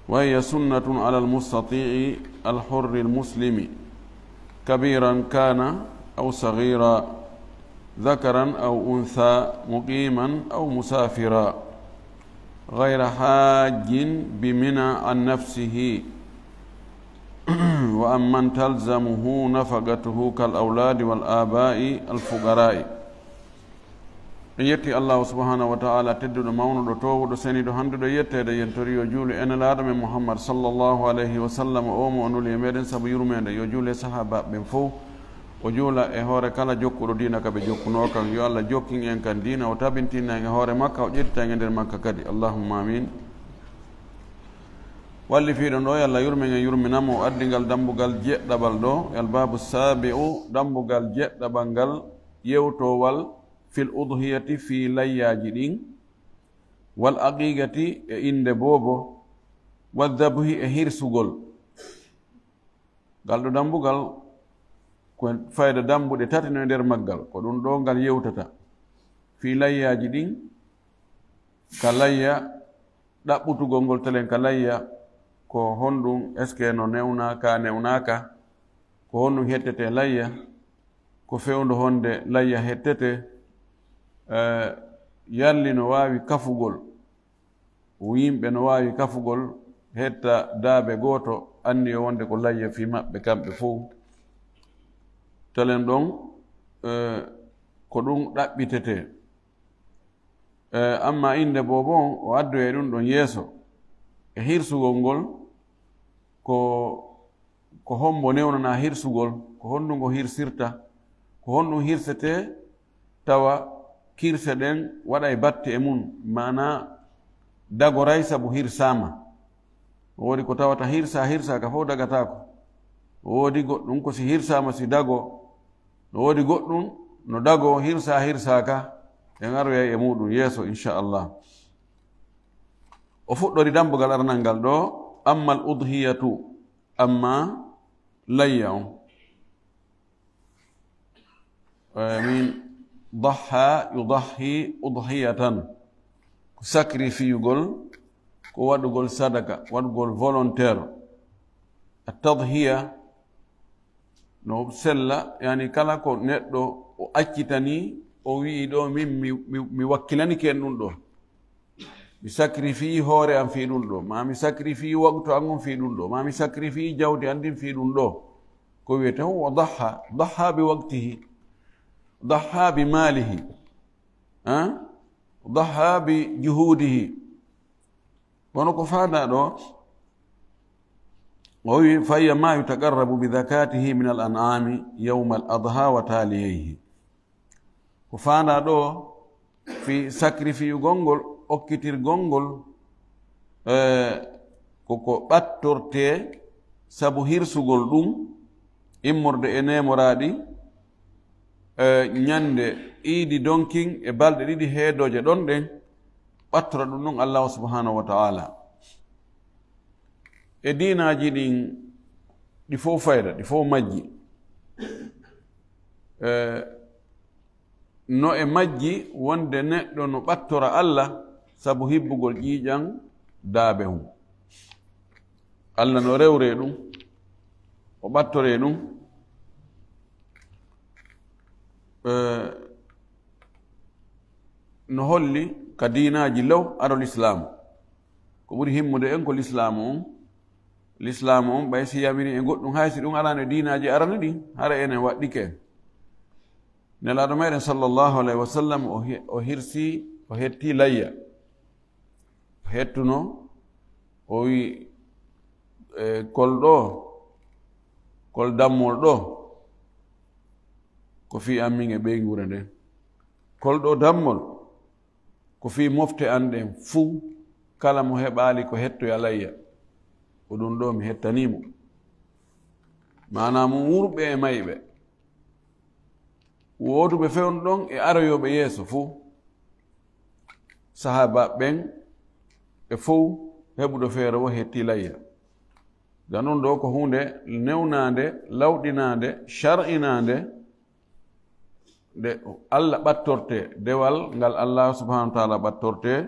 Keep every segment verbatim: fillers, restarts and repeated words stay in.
وهي سنة على المستطيع الحر المسلم، كبيرا كان أو صغيرا، ذكرا أو أنثى، مقيما أو مسافرا، غير حاج بمنى عن نفسه، وعمن تلزمه نفقته كالأولاد والآباء الفقراء. En yetti Allahu subhanahu wa ta'ala, tedduɗo, mawnuɗo, toowuɗo, seniiɗo, handuɗo yetteede, yen tori yo juulu e Nelaaɗo men Muhammad sallallahu alayhi wa sallam, o mo o nuli e meɗen sabu yurmeende, yo juulu e sahaabaaɓe ɓen fow, o juula e hoore kala jokkuɗo diina ka ɓe jokkunoo kan, yo Allah jokkin en kan diina, o tabintina en e hoore makka, o ƴettita en e nder makka kadi. Allahumma amin. Wallifiiɗo ɗo, yo Allah yurmen en, yurminamo, o addi ngal dambugal jeɗɗaɓal ɗo, e albaabu saabi'u, dambugal jeɗɗaɓal ngal, yewtowal fil udhiyati, fii layyaaji ɗin, wal aqiqati, e innde boobo, wal dhabhi, e hirsugol. Ngal ɗo dambugal, ko fayda dambuɗe tati no e nder maggal, ko ɗum ɗo ngal yewtata. Fii layyaaji ɗin, ka layya, ɗaɓɓutugol ngol telen ka layya, ko honɗum, est-ce que no newnaa ka, newnaaka? Ko honɗum hettete layya? Ko fewndo honde layya hettete? Eh, yalli no waawi kafugol? Yimɓe no waawi kafugol hetta daabe gooto, anndi yo wonde ko layya fii maɓɓe kamɓe fow? Telen ɗon, eh, ko ɗum ɗaɓɓitete. Eh, amma innde boobo on, o addoyay ɗum ɗon yeeso. E hirsugol ngol, ko, ko hombo newnanaa hirsugol, ko honɗum o hirsirta, ko honɗum hirsetee, tawa kirse ɗen waɗay batte e mun, maanaa dagoray sabu hirsaama. No woodi ko tawata hirsaa, hirsaaka fow dagataako. No woodi goɗɗum ko si hirsaama si dago. No woodi goɗɗum no dago, hirsaa, hirsaaka, en aroyay e muɗum yeeso, inchallah. O fuɗɗori dambugal aranal ngal ɗo, amma al udhiyatu, amma layya on. Eh, min daha, yudahi udhiyatan. Ko sacrifiugol, ko waɗugol sadaka, waɗugol volontaire. At tadhiya, no sella, yani kala ko neɗɗo o accitani, o wi'i ɗo, min mi, mi, mi wakkilanike en ɗum ɗo. Mi sacrifie hoore am fii ɗum ɗo, ma mi sacrifie waqtu an on fii ɗum ɗo, ma mi sacrifie jawdi an ndin fii ɗum ɗo. Ko wiyete on, wa daha, daha bi waqtihi, daha bi malihi, ah, daha bi juhudihi. Kono ko faandaa ɗo, o wi, "Fa hiya ma yutaqarrabu bi zakatihi min al an'ami yawma al adha wa taliyayhi." Ko faandaa ɗo fii sacrifiugol ngol, okkitirgol ngol, eh, ko ko ɓattortee sabu hirsugol ɗum, immorde e neemoraaɗi, eh, ñande iidi donkin e balɗe ɗiɗi heedooje ɗon ɗen, ɓattora ɗum ɗon Allahu subhanahu wa ta'ala. E diinaaji ɗin, ɗi fow fayda, ɗi fow majji. Eh, no e majji wonde neɗɗo no ɓattora Allah sabu hibbugol ƴiiƴan daabe mum. Allah no rewre ɗum, o ɓattore ɗum. Eh, no holli ka diinaaji law aro Lislaamu. Ko ɓuri himmude en ko Lislaamu on. Lislaamu on, ɓay si yamiri e goɗɗum, hay si ɗum arano e diinaaji arano ɗin, hara enen waɗɗike en. Nelaaɗo meɗen sallallahu alayhi wa sallam, o hi-, o hirsi, o hetti layya. O hettuno, o wi, e, "Kol ɗo, kol dammol ɗo, ko fii an min e ɓeynguure nden. Kol ɗo dammol, ko fii mofte an ɗen fuu, kala mo heɓaali ko hettoya layya." Ko ɗum ɗo mi hettanii mo. Maanaa mum, wurɓe e mayɓe, wootuɓe fewndo ɗon e aroyooɓe yeeso fuu, sahaabaaɓe ɓen e fow heɓuɗo feere o hetti layya. Ga ɗum ɗo ko huunde newnaande, lawɗinaande, shar'inaande, nde Allah ɓattorte, dewal ngal Allah subhanahu wa ta'ala ɓattorte,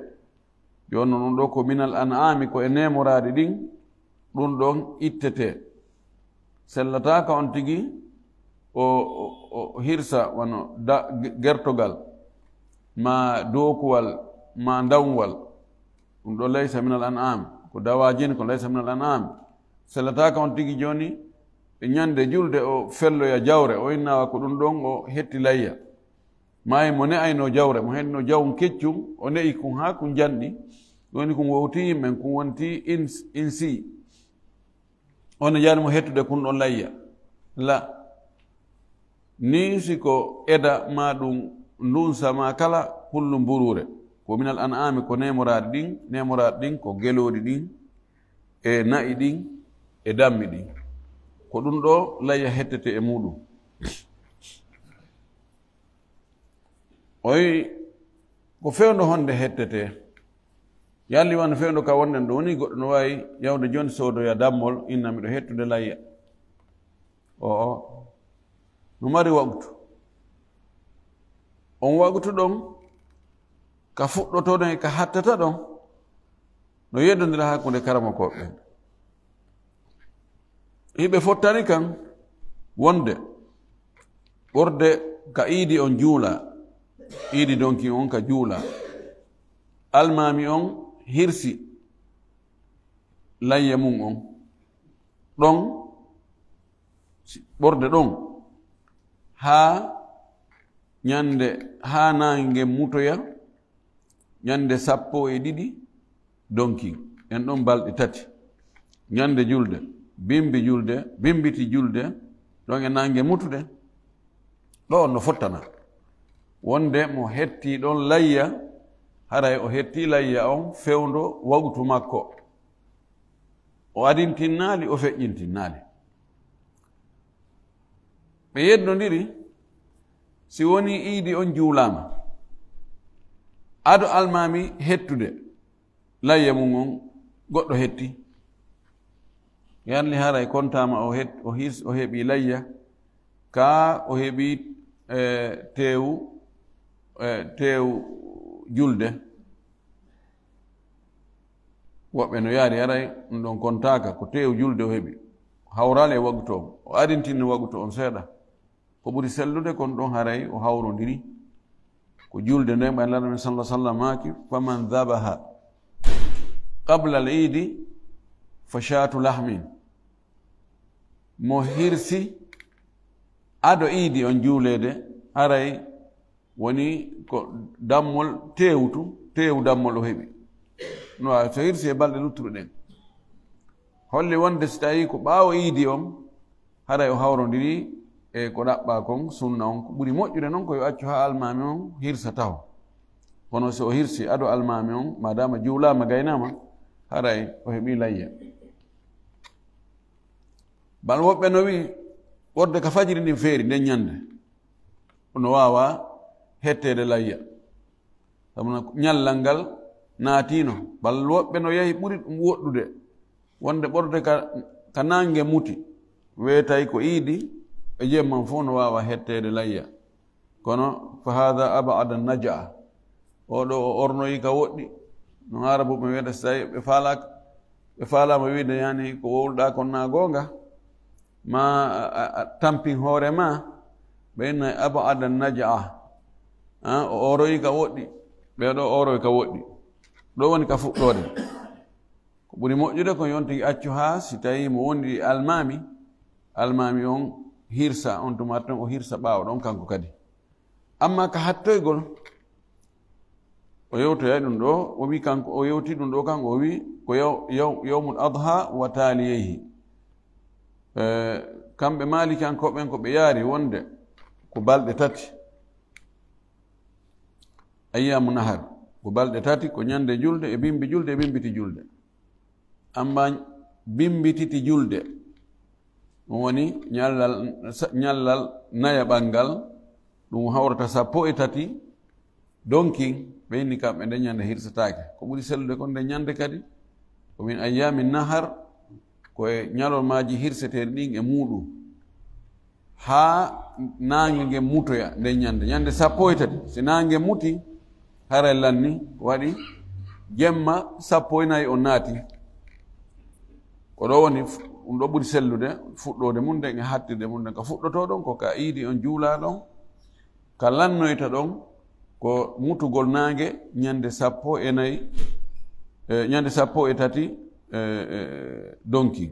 Yo no ɗum ɗo ko minal an'ami, ko e neemoraade ɗin, ɗum ɗon ittete. Sellataaka on tigi o, o, o hirsa wano da, gertogal, ma dookuwal, ma ndawwal. Ɗum ɗo laysa minal an'am, ko dawaajin ko laysa minal an'am. Sellataaka on tigi jooni, e ñande julde o felloya jawre, o innawa ko ɗum ɗon o hetti layya. Maayi mo ne'ayno jawre, mo henno jawun keccun, o ne'i kun haa kun janɗi. Woni kun wowti yimɓen, kun wonti ins-, insi. On jaani mo hettude kun ɗon layya. La. Ni si ko eda ma ɗum ndunsa ma kala kullu mburuure. Ko minal an'ami ko neemoraɗi ɗin, neemoraɗi ɗin ko gelooɗi ɗin, e na'i ɗin, e dammi ɗin. Ko ɗum ɗo layya hettete e muɗum. O wi, ko fewndo honde hettete? Yalli wano fewndo ka wonɗen ɗo woni, goɗɗo no waawi yawde jooni soodoya dammol, inna miɗo hettude layya. O, o. No mari waqtu. On waqtu ɗon, ka fuɗɗoto ɗon e ka hattata ɗon, no yeddondira hakkunde karamokooɓe ɓen. Hiɓe fottani kan wonde ɓorde ka iidi on juula, iidi donki on ka juula, almaami on hirsi layya mum on ɗon, si ɓorde ɗon, haa ñande, haa naange mutoya, ñande sappo e ɗiɗi donki, en ɗon balɗe tati. Ñande julde, bimbi julde, bimbiti julde, ɗon e naange mutude. Ɗo on no fottana. Wonde mo hetti ɗon layya, haray o hetti layya on fewndo waqtu makko. O adintinnaali, o feƴƴintinnaali. Ɓe yeddondiri, si woni iidi on juulaama, ado almaami hettude layya mum on, goɗɗo hetti. Yarli haray kontaama o het-, o his-, o heɓi layya, kaa o heɓi, eh, teewu, eh, teewu julde. Woɓɓe no yaari haray ɗum ɗon kontaaka, ko teewu julde o heɓi. Hawraali e waqtu on. O adintini waqtu on seeɗa. Ko ɓuri sellude kon ɗon haray o hawrondiri. Ko julde nden ɓay Laaɗo men sallallahu alaihi wasallam maaki, "Faman dhabaha qabla al-idi fa shatu lahmin." Mo hirsi ado iidi on juuleede, haray woni ko dammol teewu tun, teewu dammol o heɓi. No waawi so hirsi e balɗe luttuɗe ɗen. Holli wonde si tawi ko ɓaawo iidi on, haray o hawrondiri e ko ɗaɓɓaa kon sunna on. Ko ɓuri moƴƴude non ko yo accu haa almaami on hirsa taho. Kono si o hirsi ado almaami on, maadaama juulaama gaynaama, haray o heɓi layya. Bal woɓɓe no wi'i, ɓorde ka fajiri ndin feeri nden ñande, no waawa hetteede layya. Sabu no ñallal ngal naatiino. Bal woɓɓe no yahi ɓuri ɗum woɗɗude. Wonde ɓorde ka, ka naange muti, weetay ko iidi, e jemman fof no waawa hetteede layya. Kono, fa hada abada naja. Oɗo o ornoyi ka woɗɗi. No Arabu ɓe wiyata, so tawi ɓe faalaaka, ɓe faalaama wiide, yani, ko wowluɗaa kon na goonga, ma a, a, a tampin hoore ma, ɓe inna abada naja. A, o oroyi ka woɗɗi, ɓe ɗo oroyi ka woɗɗi. Ɗo woni ka fuɗɗoode. Ko ɓuri moƴƴude ko yonti accu haa si tawi mo woni almaami, almaami on hirsa, on tuma ton o hirsa ɓaawo ɗon kanko kadi. Amma ka hattoygol, o yewtoyay ɗum ɗo, o wi kanko, o yewti ɗum ɗo kanko, o wi ko yaw-, yaw-, yawmul adha wa taaliyayhi. Eh, kamɓe Maalikankoɓen ko ɓe yaari wonde ko balɗe tati. Ayyamu nahar, ko balɗe tati, ko ñande julde, e bimbi julde, e bimbiti julde. Amma bimbititi julde, ɗum woni ñallal, ñallal nayaɓal ngal, ɗum hawrata sappo e tati, donki, ɓe inni kamɓe nde ñande hirsataake. Ko ɓuri sellude kon nde ñande kadi, ko min ayyami nahar, ko e ñalormaaji hirseteeɗi ɗin e muuɗum. Haa naange ngen mutoya nden ñande. Ñande sappo e tati, si naange muti, haray lanni waɗi Jemma sappo e nayi on naati. Ko ɗo woni fu-, ɗum ɗo ɓuri sellude, fuɗɗoode mum nden e hattirde mum nden. Ko fuɗɗotoo ɗon, ko ka iidi on juulaa ɗon, ka lannoyta ɗon, ko mutugol naange ñande sappo e nayi, eh, ñande sappo e tati, eh, eh, donki.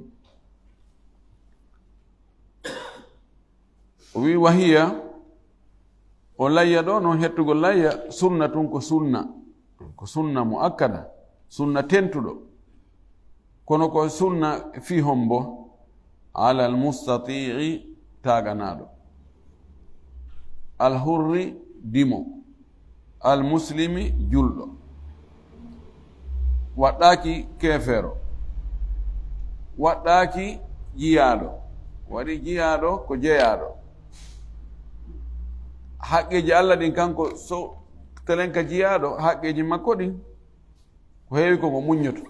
O wi, "Wahiya," o layya ɗo, noon hettugol layya, "sunna tun ko sunna, ko sunna mu akkada, sunna tentuɗo, kono ko sunna fii hombo, alal mustati'i, taaganaaɗo, al hurri, dimo, al muslimi, julɗo." Waɗɗaaki keefeero, waɗɗaaki jiyaaɗo. Waɗi jiyaaɗo ko jeyaaɗo. Haqqeeji Allah ɗin, kanko so telen ka jiyaaɗo, haqqeeji makko ɗin, ko heewi ko mo muññoto.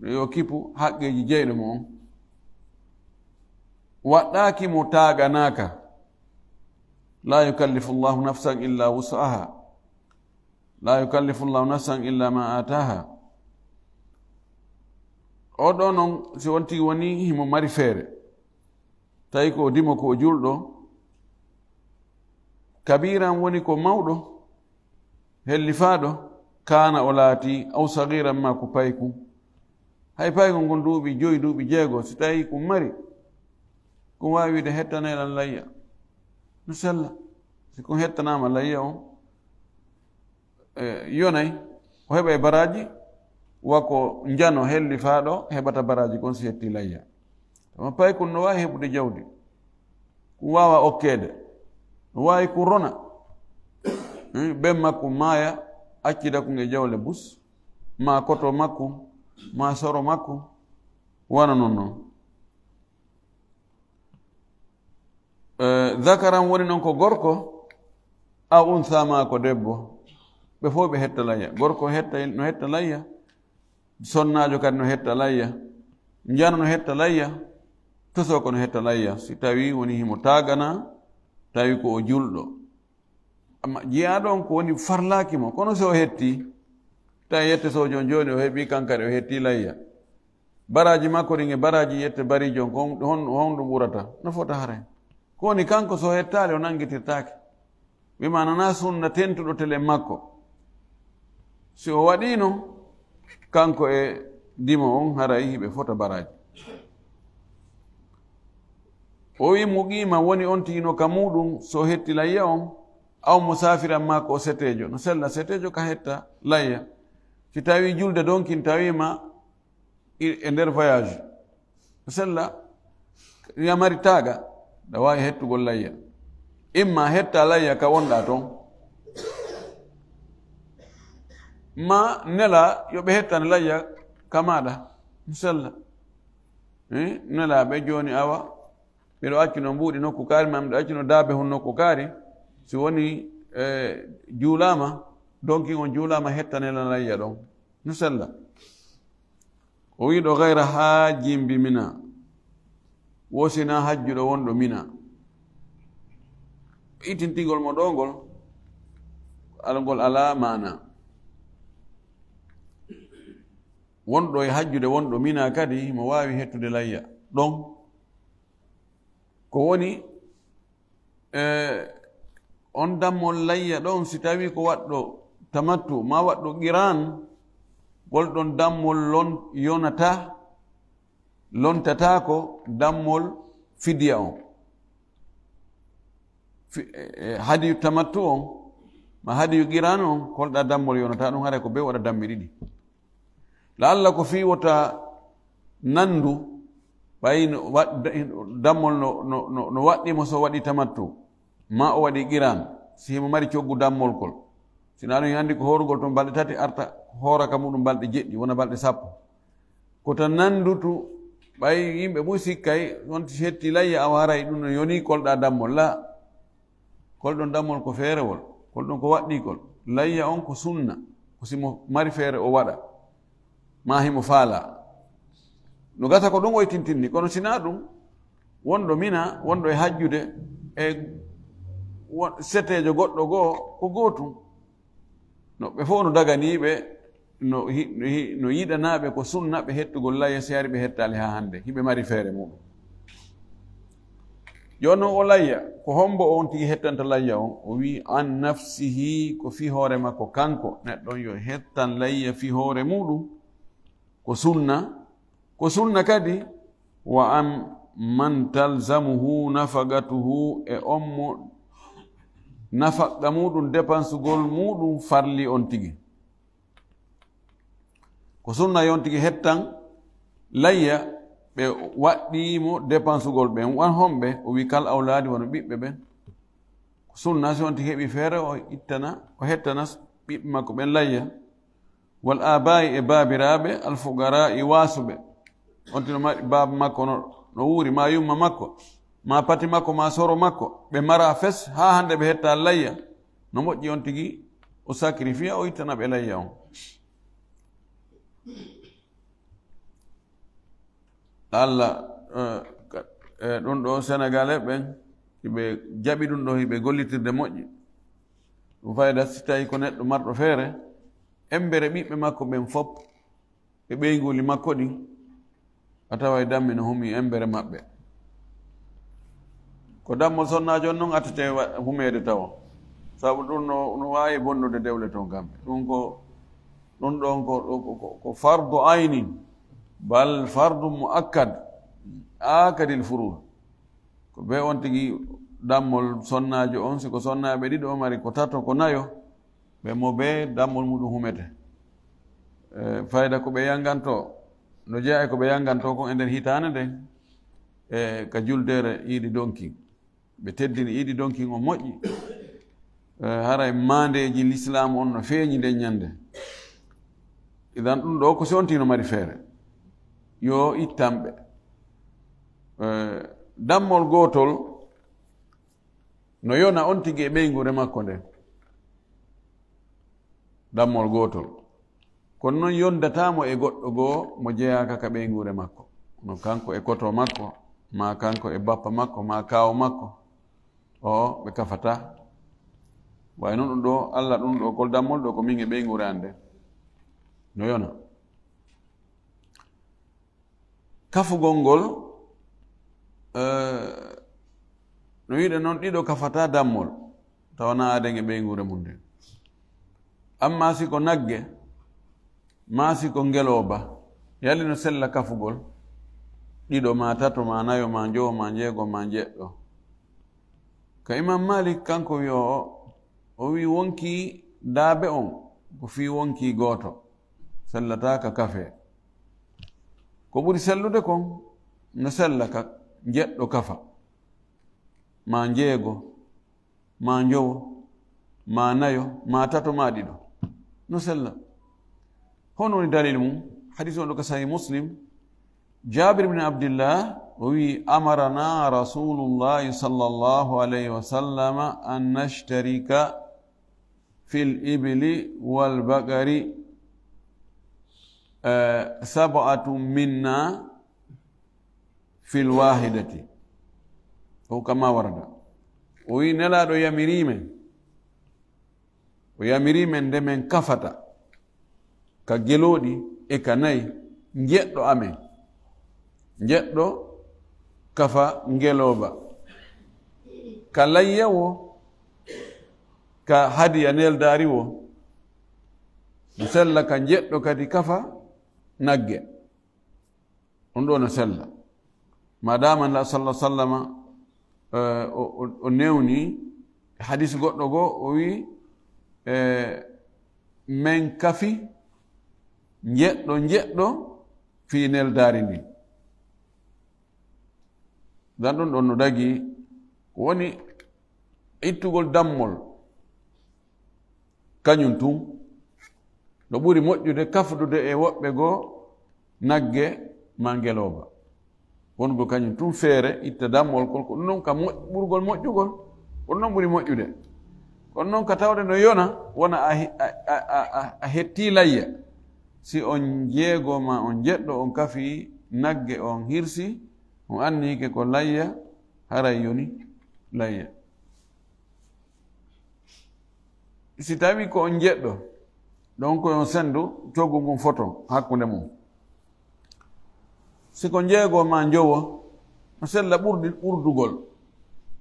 Yo kippu haqqeeji jeyɗo mo on. Waɗɗaaki mo taaganaaka. La yukallifu Allahu nafsan illa wus'aha. La yukallifu Allahu nafsan illa ma ataha. O ɗo non, si on tigi woni himo mari feere, tawi ko o dimo, ko o julɗo, kabiran woni ko mawɗo, hellifaaɗo, kaana o laati, aw sagiran ma ko payku. Hay paykun ngun duuɓi joyi, duuɓi jeego, si tawi kun mari, kun waawi wiide, "Hettanee lan layya." No sella. Si kun hettanaama layya on, e, yonay, o heɓay baraaji, wa ko njano hellifaaɗo heɓata baraaji kon si hetti layya. Amma paykun no waawi heɓude jawdi. Kun waawa okkeede. No waawi kun rona. Hmm, ɓen makku maaya, accida kun e jawle bus, maa koto makku, maa soro makku, wano non non. Eh, zakaran woni non ko gorko, aw unsa maa ko debbo. Ɓe fof ɓe hetta layya. Gorko hetta, no hetta layya. Sonnaajo kadi no hetta layya. Njano no hetta layya. Toso ko no hetta layya. Si tawi woni himo taagana, tawi ko o julɗo. Amma jiyaaɗo on ko woni farlaaki mo. Kono so o hetti, tawi yette soojo on jooni o heɓi kankari, o hetti layya. Baraaji makko ɗin e baraaji yette bariijo on, ko hon-, hon-, honɗum ɓurata? No fota haray. Ko woni kanko so hettaali o nanngitirtaake. Ɓe maana na sunna tentuɗo telen makko. Si o waɗiino, kanko e dimo on haray hiɓe fota baraaji. O wi muqiima woni on tigi no ka muuɗum so hetti layya on, aw musaafiran maa ko o seteejo. No sella seteejo ka hetta layya. Si tawi julde donkin tawiima i-, e nder voyage. No sella, yamari taaga, ɗa waawi hettugol layya. Imma hetta layya ka wonɗa ton. Ma nela yo ɓe hettane layya ka maaɗa. No sella. Eh, nela ɓe jooni awa, miɗo accuno mbuuɗi nokku kaari, ma miɗo accuno daabe hun nokku kaari. Si woni, eh, juulaama, donkin on juulaama, hettane lan layya ɗon. No sella. O wiɗo gayra haajjin bi Mina. Wosina hajjuɗo wonɗo Mina. Itintingol mo ɗo ngol, al-, ngol alaa maana. Wonɗo e hajjude wonɗo Mina kadi, mo waawi hettude layya. Ɗon. Ko woni, e, on dammol layya ɗon, si tawi ko waɗɗo tamattu, ma waɗɗo qiran, ngol ɗon dammol lon-, yonata, lontataako dammol fidiya on. Fi-, e, e, hadiyu tamattu on, ma hadiyu qiran on, kolɗa dammol yonata ɗum, haray ko be waɗa dammi ɗiɗi. Laalla ko fii wota nandu, ɓay no wa-, dammol no, no, no, no waɗɗi mo so waɗi tamattu, ma o waɗi qiran, si himo mari coggu dammol kol. Sina ɗum handi ko horugol ton balɗe tati, arta hora ka muɗum balɗe jeɗɗi, wona balɗe sappo. Ko ta nandutu, ɓay yimɓe mum sikkay, on hetti layya, awa haray ɗum no yoni kolɗa dammol. La. Kol ɗon dammol ko feerewol, kol ɗon ko waɗɗiikol. Layya on ko sunna, ko si mo mari feere o waɗa, ma himo faala. No gasa ko ɗum oytintinni, kono si na ɗum, wonɗo Mina, wonɗo e hajjude, e wo-, seteejo goɗɗo goo, ko gootum. No, ɓe fof no daganii ɓe no hi-, no hi-, no yiɗanaaɓe ko sunna ɓe hettugol layya, si ari ɓe hettaali haa hannde, hiɓe mari feere muɗum. Jooni noon o layya, ko hombo on tigi hettanta layya on? O wi, "An nafsihi," ko fii hoore makko kanko. Neɗɗo on yo hettan layya fii hoore muɗum, ko sunna. Ko sunna kadi, "Wa an man talzamuhu nafaqatuhu," e on mo nafaqqa muɗum, depansugol muɗum farli on tigi. Ko sunna yo on tigi hettan layya, ɓe waɗɗii mo depansugol ɓen. Wan homɓe? O wi, "Kal awlaadi," wano ɓiɓɓe ɓen. Ko sunna si on tigi heɓi feere, o ittana, o hettana ɓiɓɓe makko ɓen layya. "Wal aabaa'i," e baabiraaɓe, "al fuqaraa'i," waasuɓe. On tigi no mari baaba makko no, no wuuri, maa yumma makko, maa pati makko, maa soro makko, ɓe mara fes, haa hannde ɓe hetta layya. No moƴƴi on tigi o sacrifice, o ittana ɓe layya on. Alla, eh, ka-, eh, ɗum ɗo Sénégalais ɓen, hiɓe jaɓi ɗum ɗo, hiɓe gollitirde moƴƴi. Ɗum fayda si tawi ko neɗɗo marɗo feere, embere ɓiɓɓe makko ɓen fop, e ɓeynguuli makko ɗin, a taway dammi no humi embere maɓɓe. Ko dammol sonnaajo on non attete wa-, humeede tawo. Sabu ɗum no, no waawi bonnude dewle ton kamɓe. Ɗum ko, ɗum ɗon ko, ko, ko, ko fardu aynin, bal fardu muakkad, aakadil furud. Ko be on tigi dammol sonnaajo on, si ko sonnaaɓe ɗiɗo o mari, ko tato, ko nayo, ɓe mo be dammol muɗum humete. Eh, fayda ko ɓe yanganto, no jeyaa e ko ɓe yanganto kon e nder hitaande nden, e ka juldeere iidi donki. Ɓe teddini iidi donki on moƴƴi. Eh, haray maandeeji lislaamu on no feeñi nden ñande. Idan ɗum ɗo ko si on tigi no mari feere. Yo ittan ɓe. Eh, dammol gootol no yona on tigi e ɓeynguure makko nden. Dammol gootol. Kono non yondataa mo e goɗɗo goo mo jeyaaka ka ɓeynguure makko. No kanko e koto makko, maa kanko e bappa makko, maa kaaw makko. O, ɓe kafataa. Way non ɗum ɗo, Alla ɗum ɗo, gol dammol ɗo ko min e ɓeynguure an nden. No yona. Kafugol ngol, eh, no wi'ude non, ɗiɗo kafataa dammol, tawa na aaden e ɓeynguure mum nden. Amma si ko nagge, maa si ko ngelooba, yali no sella kafugol? Ɗiɗo, maa tato, maa nayo, maa njowo, maa njeego, maa njeɗɗo. Ka Imam Malik, kanko wi o, o wi wonkii daabe on, ko fii wonkii gooto. Sellataa ka kafee. Ko ɓuri sellude kon, no sella ka njeɗɗo kafa, maa njeego, maa njowo, maa nayo, maa tato, maa ɗiɗo. No sella. Hono woni dalil mum? Hadis on ɗo ka Sahih Muslim. Jabir ibn Abdillah o wi, "Amarana Rasulullahi sallallahu alayhi wa sallam an nashtarika fil ibli wal baqari, eh, sab'atun minna fil wahidati." O kama warada. O wi, Nelaaɗo yamiri men, o yamiri men nde men kafata ka gelooɗi e ka nayi, njeɗɗo amen, njeɗɗo kafa ngelooba, ka layya wo, ka hadiya neldaari wo, no sella ka njeɗɗo kadi kafa nagge. Ɗum ɗo no sella. Madama Nulaaɗo sallallahu alaihi wasallama, eh, o, o, o newni hadis goɗɗo goo, o wi, eh, men kafi njeɗɗo, njeɗɗo fii neldaari ndin. Dan ɗum ɗon no dagi, ko woni ittugol dammol. Kañum tun, no ɓuri moƴƴude kafdude e woɓɓe goo nagge maa ngelooba. Wonugol kañum tun feere, itta dammol kol, ko ɗum non ka moƴ-, ɓurgol moƴƴugol, ko ɗum non ɓuri moƴƴude. Kono non ka tawde no yona, wona a he-, a, a, a, a, a hettii layya. Si on jeego maa on jeɗɗo, on kafi nagge, on hirsi, on anniyike ko layya, haray yoni layya. Si tawi ko on jeɗɗo, Donc, yo senndu coggu ngun foto hakkunde mum. Si ko njeego maa njowo, no sella ɓurdi ɓurdugol.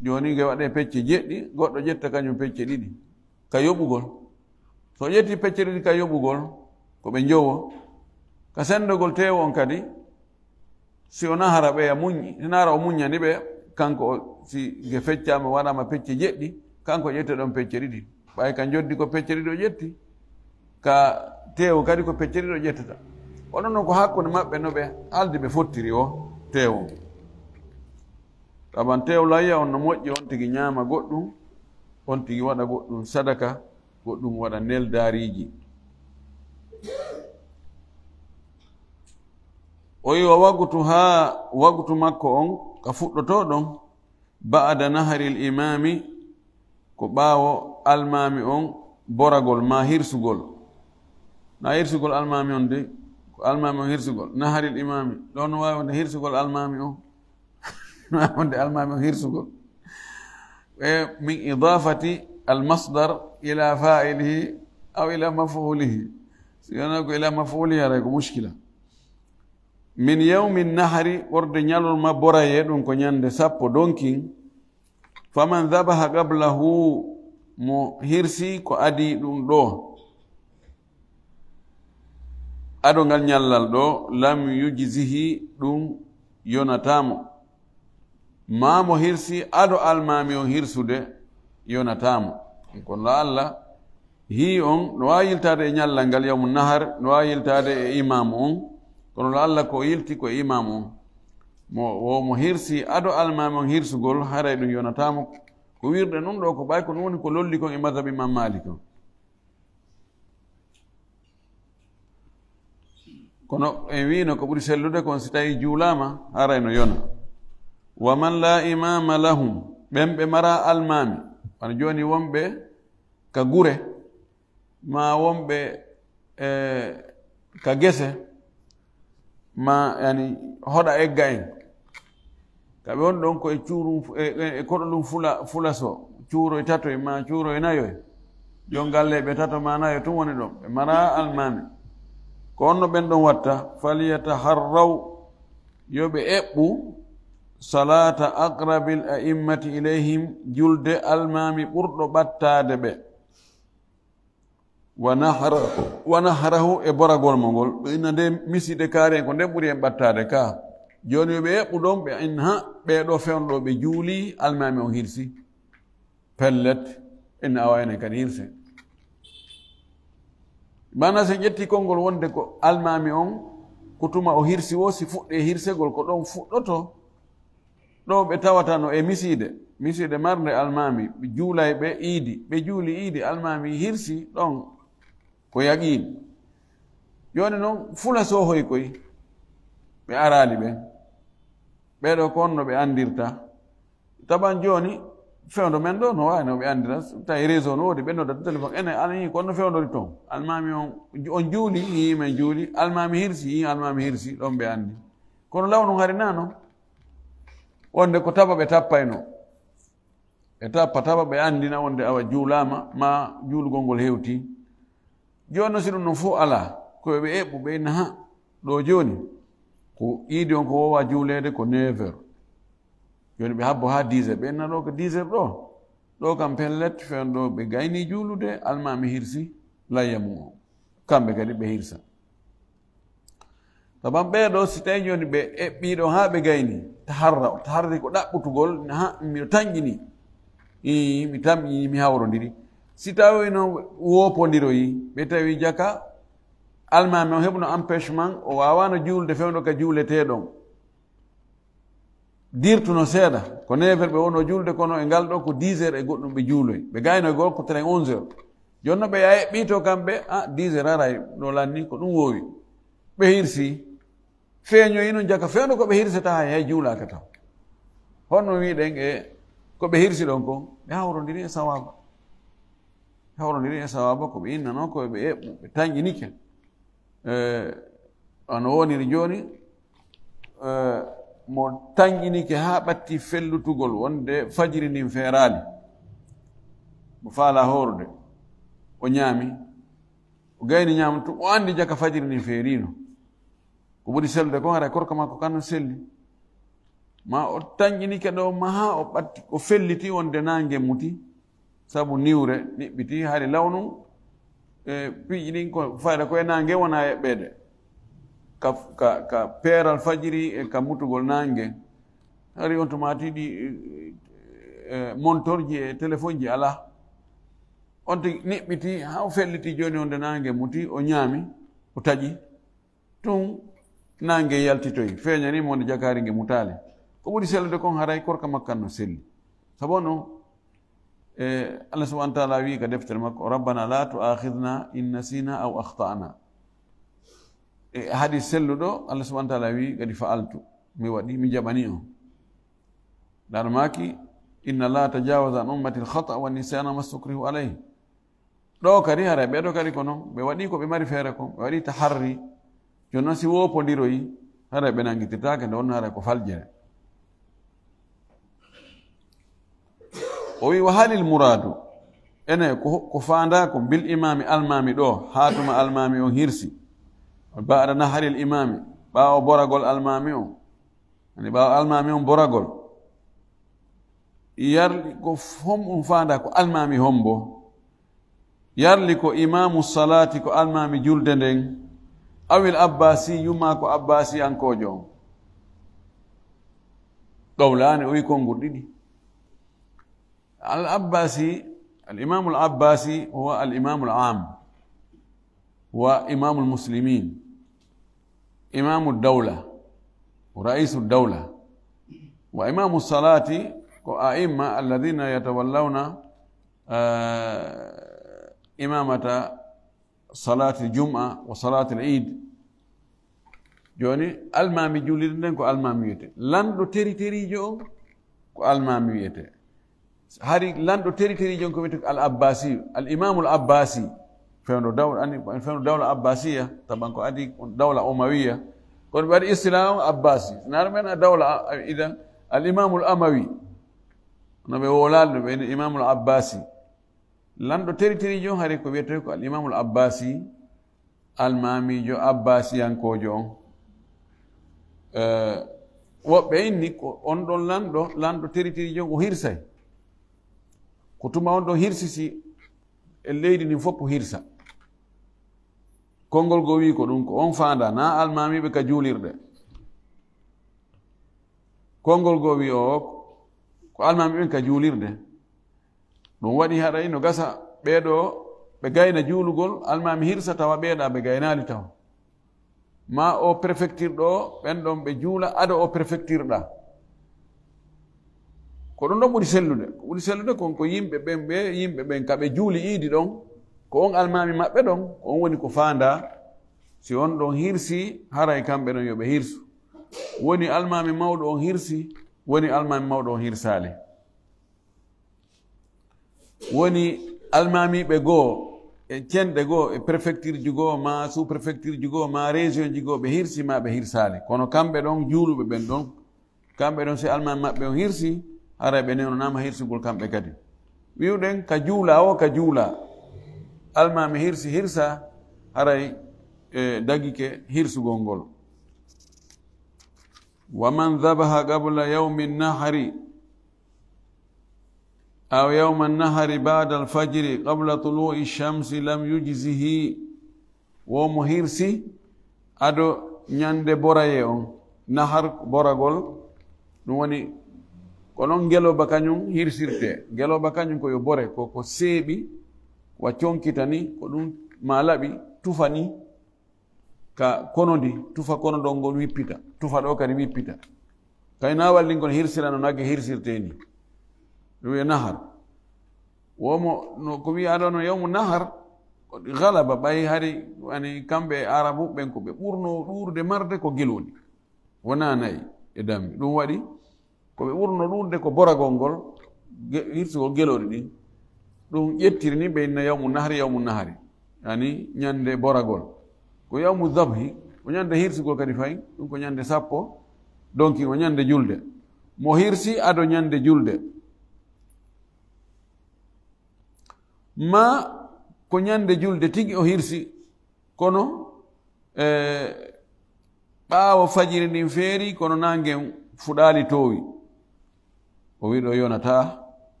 Jooni nge waɗee pecce jeɗɗi, goɗɗo ƴetta kañum pecce ɗiɗi ka yoɓugol. So ƴetti pecce ɗiɗi ka yoɓugol, ko ɓe njowo. Ka senndogol teewu on kadi, si o nahara ɓeya muññi, si nahara o muññani ɓe, kanko o, si nge feccaama, waɗaama pecce jeɗɗi, kanko ƴetta ɗon pecce ɗiɗi. Ɓay ka njoddi ko pecce ɗiɗi o ƴetti, ka teewu kadi ko pecce ɗiɗi o ƴettata. Onon non ko hakkunde maɓɓe no ɓe haaldi ɓe fottiri o teewu. Taban teewu layya on no moƴƴi, on tigi ñaama goɗɗum, on tigi waɗa goɗɗum sadaka, goɗɗum waɗa neldaariiji. O yi wa wagtu haa wagtu makko on ka fuɗɗotoo ɗon, ba'da naharil imaami, ko ɓaawo almaami on boragol maa hirsugol. Na hirsugol almaami on de, ko almaami on hirsugol. Naharil imaami, ɗon no waawi wonde hirsugol almaami on. Wonde almaami on hirsugol. E min idafati al masdar ila fa'ilihi aw ila maf'ulihi. Si wonaa ko ila maf'ulihi, haray ko mushkila. Min yawmin nahari, ɓorde ñalorma boraye, ɗum ko ñande sappo donkin. Faman dhabaha qablahu, mo hirsi ko adii ɗum ɗo, ado ngal ñallal ɗo, lam yujzihi, ɗum yonataa mo. Maa mo hirsi ado almaami on hirsude yonataa mo. Kono la Allah, hii on no waawi yiltaade e ñallal ngal yawmu nahar, no waawi yiltaade e imaamu on, kono la Allah ko yilti ko e imaamu on. Mo, wo mo hirsi ado almaami on hirsugol, haray ɗum yonataa mo. Ko wirde ɗum ɗo, ko ɓay ko ɗum woni ko lolli kon e mazhabi Imam Malik on. Kono en wiino ko ɓuri sellude kon si tawi juulaama, haray no yona. Wa man la imama lahum, ɓen ɓe mara almaami, wano jooni wonɓe ka gure, ma wonɓe, eh, ka gese, ma, yani, hoɗa egga en. Ka ɓe woni ɗon ko e cuurum, e, e, e koɗo ɗum fula, fulaso, cuuroy tatoy ma cuuroy nayoy. Jon galle ɓe tato ma nayo tun woni ɗon. Ɓe mara almaami. Ko honno ɓen ɗon watta? Falyataharraw, yo ɓe eɓɓu salata aqrabil a'immati ilayhim, julde almaami ɓurɗo ɓattaade ɓe. Wa nahra-, wa nahrahu, e boragol mo ngol. Ɓe inna nde misiide kaari en ko nden ɓuri en ɓattaade ka. Jooni yo ɓe eɓɓu ɗon, ɓe inna, ha, ɓee ɗo fewndo ɓe juuli, almaami on hirsi. Pellet, inna awa enen kadi hirse. Maana si en ƴetti konngol wonde ko almaami on, ko tuma o hirsi o, si fuɗɗi e hirsegol ko ɗon fuɗɗoto. Ɗo ɓe tawata no e misiide, misiide marnde almaami, ɓe juulay ɓe iidi, ɓe juuli iidi, almaami hirsi ɗon ko yaqiin. Jooni non, fula soohoy koy, ɓe araali ɓen. Ɓee ɗo ko honno ɓe anndirta? Taban jooni, fewndo men ɗo no waawi no ɓe anndira, tawi réseau no woodi, ɓe nodda téléphone, enen, ala yii ko honno fewndori ton. Almaami on, on juuli, yii men juuli, almaami hirsi, yii almaami hirsi, ɗon ɓe anndi. Kono law non hari naa non. Wonde ko taba ɓe tappayno. Ɓe tappa taba ɓe anndina wonde awa juulaama, ma juulugol ngol hewti. Jooni non si ɗum non fof alaa, ko ɓe eɓɓu ɓe inna ha, ɗo jooni, ko iidi on ko wowa juuleede ko neuf heures. Jooni ɓe habbo ha dix heures, ɓe inna ɗo ko dix heures ɗo. Ɗo kam pellet fewndo ɓe gayni juulude, almaami hirsi layya mum o. Kamɓe kadi ɓe hirsa. Taban ɓee ɗo, si tawi jooni ɓe eɓɓii ɗo haa ɓe gayni, taharra, taharri ko ɗaɓɓutugol, ha, miɗo tanƴini. Ii, mi tanƴini, mi hawrondiri. Si tawi no woopondiroyi, ɓe tawi jaka, almaami on heɓuno empêchement, o waawaano juulde fewndo ka juuleteeɗon. Dirtuno seeɗa, ko neuf heures ɓe wonno juulde, kono e ngal ɗo ko dix heures e goɗɗum ɓe juuloy. Ɓe gayno e gol ko tren onze heures. Jooni no ɓe yaha eɓɓii to kamɓe, ah, dix heures haray no lanni, ko ɗum woowi. Ɓe hirsi, feeñoyi noon jaka fewndo ko ɓe hirsata hay, hay juulaaka taw. Honno wiɗen e ko ɓe hirsi ɗon kon? Ɓe hawrondiri e sawaaba. Ɓe hawrondiri e sawaaba ko ɓe innanoo ko ɓe eɓɓu, ɓe tanƴinike. Eh, ano woniri jooni, eh, mo tanƴinike haa ɓatti fellutugol wonde fajiri ndin feeraali. Mo faala hoorude, o ñaami. gayni ñaamdu, o anndi jaka fajiri ndin feeriino. Ko ɓuri sellude kon, haray korka makko kan no selli. Ma o tanƴinike ɗo, ma haa o ɓatti, o felliti wonde naange muti, sabu niwre niɓɓiti, hari law nun, e piiji ɗin ko fayda ko e naange wona eɓɓeede. Ka, ka, ka peeral fajiri e ka mutugol naange. Hari on tuma tiiɗi, e, e, montorji e telefonji alaa. On tigi niɓɓiti, haa o felliti jooni wonde naange muti, o ñaami, o taƴi. Tun naange yaltitoyi, feeñani mo wonde jakaari nge mutaali. Ko ɓuri sellude kon, haray korka makko kan no selli. Sabu non, e, Allah subhanahu wa ta'ala wi ka deftere makko, "Rabbana la tu'akhidhna in nasina aw akhta'na." E hadis selluɗo, Allah subhanahu wa ta'ala wi, "Kadi fa'altu, mi waɗi, mi jaɓani on." Ndaa no maaki, "Inna Allaha tajawaza an ummati al-khata wa nisyan ma sukrihu alayhi." Ɗo kadi, haray ɓe ɗo kadi ko non, ɓe waɗi ko ɓe mari feere kon, ɓe waɗi taharri. Jooni non, si woopondiroyi, haray ɓe nanngitirtaake, nde wonno haray ko faljere. O wi, "Wa halil muraadu?" Ene, ko, ko faandaa ko bil imaami, almaami ɗo, haa tuma almaami on hirsi. Ba'da naharil imaami, ɓaawo boragol almaami on. Ani ɓaawo almaami on boragol. Yarli ko f-, hom-, ɗum faandaa ko almaami hombo. Yarli ko imaamu salaati, ko almaami julde nden. Awil abbaasi, yuma ko abbaasiyankoojo on. Qawlaani, o wi konngol ɗiɗi. Al Abbaasi, al Imaamul Abbaasi huwa al Imaamul Aam wa Imaamul Muslimiin, Imaamud Dawla, Ra'iisud Dawla, wa Imaamu Salaati ko a'imma alladhiina yatawallawna, eh, imaamata salaatil jum'a wa salaatil iid. Jooni, almaami juulirde nden ko almaami wiyete. Lanɗo teriteriijo on ko almaami wiyete. Hari lanɗo teriteriijo on ko wiyete ko al Abbaasi, al Imaamul Abbaasi. Fewndo dawla, ani, fewndo dawla Abbaasiya, taban ko adi on dawla Umawiya. Kono ɓe waɗi istilaa on Abbaasi. Naara men a dawla, a, idan, al Imaamul Amawi. No ɓe wowlaali ɗum, ɓe ni Imaamul Abbaasi. Lanɗo teriteriijo on hari ko wiyetee ko al Imaamul Abbaasi, almaamiijo abbaasiyankoojo on. Eh, woɓɓe inni ko on ɗon lanɗo, lanɗo teriteriijo on o hirsay. Ko tuma on ɗon hirsisi e leydi ndin fof o hirsa. Konngol goo wii ko ɗum, ko on faandaa, naa almaamiiɓe ka juulirɗe. Konngol goo wii o, ko almaamiiɓe ɓen ka juulirde. Ɗum waɗi haray no gasa ɓee ɗoo ɓe gayna juulugol, almaami hirsa tawa ɓee ɗaa ɓe gaynaali tawa. Maa o préfecture ɗoo, ɓen ɗon ɓe juula ado o préfecture ɗaa. Ko ɗum ɗon ɓuri sellude. Ko ɓuri sellude kon ko yimɓe ɓen, ɓe yimɓe ɓen ka ɓe juuli iidi ɗon, ko on almaami maɓɓe ɗon, ko on woni ko faandaa. Si on ɗon hirsi, haray kamɓe ɗon yo ɓe hirsu. Woni almaami mawɗo on hirsi, woni almaami mawɗo on hirsaali. Woni almaamiiɓe goo, e cenɗe goo, e préfecture ji goo, maa sous-préfecture ji goo, maa région ji goo, ɓe hirsi maa ɓe hirsaali. Kono kamɓe ɗon juuluɓe ɓen ɗon, kamɓe ɗon si almaami maɓɓe on hirsi, haray ɓe newnonaama hirsugol kamɓe kadi. Wi'uɗen ka juula o, ka juula. Almaami hirsi, hirsa, haray, e, dagike hirsugol ngol. Wa man dhabaha qabla yawmi nahri, aw yawma nahari ba'da al-fajri qabla tulu'i shamsi lam yujzihi. Wo mo hirsi ado ñande boraye on. Nahar, boragol, ɗum woni ko non ngelooba kañum hirsirte. Ngelooba kañum ko yo bore, ko, ko seeɓi, wa conkitani, ko ɗum maa laɓi, tufani. Ka kono ndi, tufa kono ɗon ngon wippita, tufa ɗo kadi wippita. Kay na walli ngon hirsira no nagge hirsirte ni. Ɗum wiye nahar. Womo, no ko wiya ɗo no yawmu nahar, ko galaba ɓay hari, ani kamɓe e Arabu ɓen ko ɓe ɓurno ɗuurde marde ko gelooɗi. Wona nayi e dammi. Ɗum waɗi ko ɓe ɓurno ɗuurde ko boragol ngol, ge-, hirsugol gelooɗi ɗin. Ɗum ƴettiri ni ɓe inna yawmu nahri, yawmu nahari. Yani ñande boragol. Ko yawmu dhabhi, ko ñande hirsugol kadi fayi, ɗum ko ñande sappo, donc ko ñande julde. Mo hirsi ado ñande julde. Ma ko ñande julde tigi o hirsi, Kono, e, ɓaawo fajiri ndin feeri, kono naangen fuɗaali toowi. O wi'i ɗo yonataa,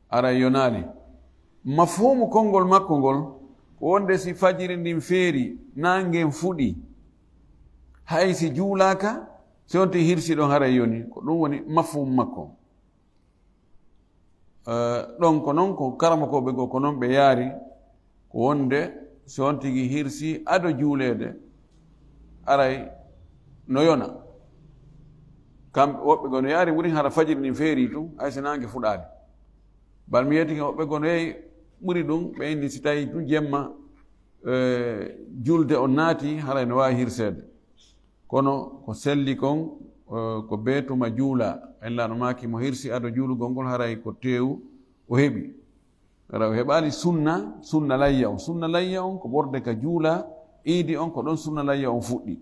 aray yonaali. Mafhuumu konngol makko ngol, ko wonde si fajiri ndin feeri, naangen fuɗi, hay si juulaaka, si on tigi hirsi ɗon haray yoni. Ko ɗum woni mafhuumu makko. Eh, ɗon ko non ko karamokooɓe goo ko non ɓe yaari, ko wonde si on tigi hirsi ado juuleede, aray no yona. Kam woɓɓe goo no yaari wurin hara fajiri ndin feeri tun, hay si naange fuɗaali. Bal mi yeetike woɓɓe goo no yehi ɓuri ɗum, ɓe inni si tawi tun jemma, eh, julde on naati, haray no waawi hirseede. Kono ko selli kon, eh, ko bee tuma juula. Ella no maaki mo hirsi ado juulugol ngol haray ko teewu o heɓi. Hara o heɓaali sunna, sunna layya on. Sunna layya on ko ɓorde ka juula iidi on, ko ɗon sunna layya on fuɗɗi.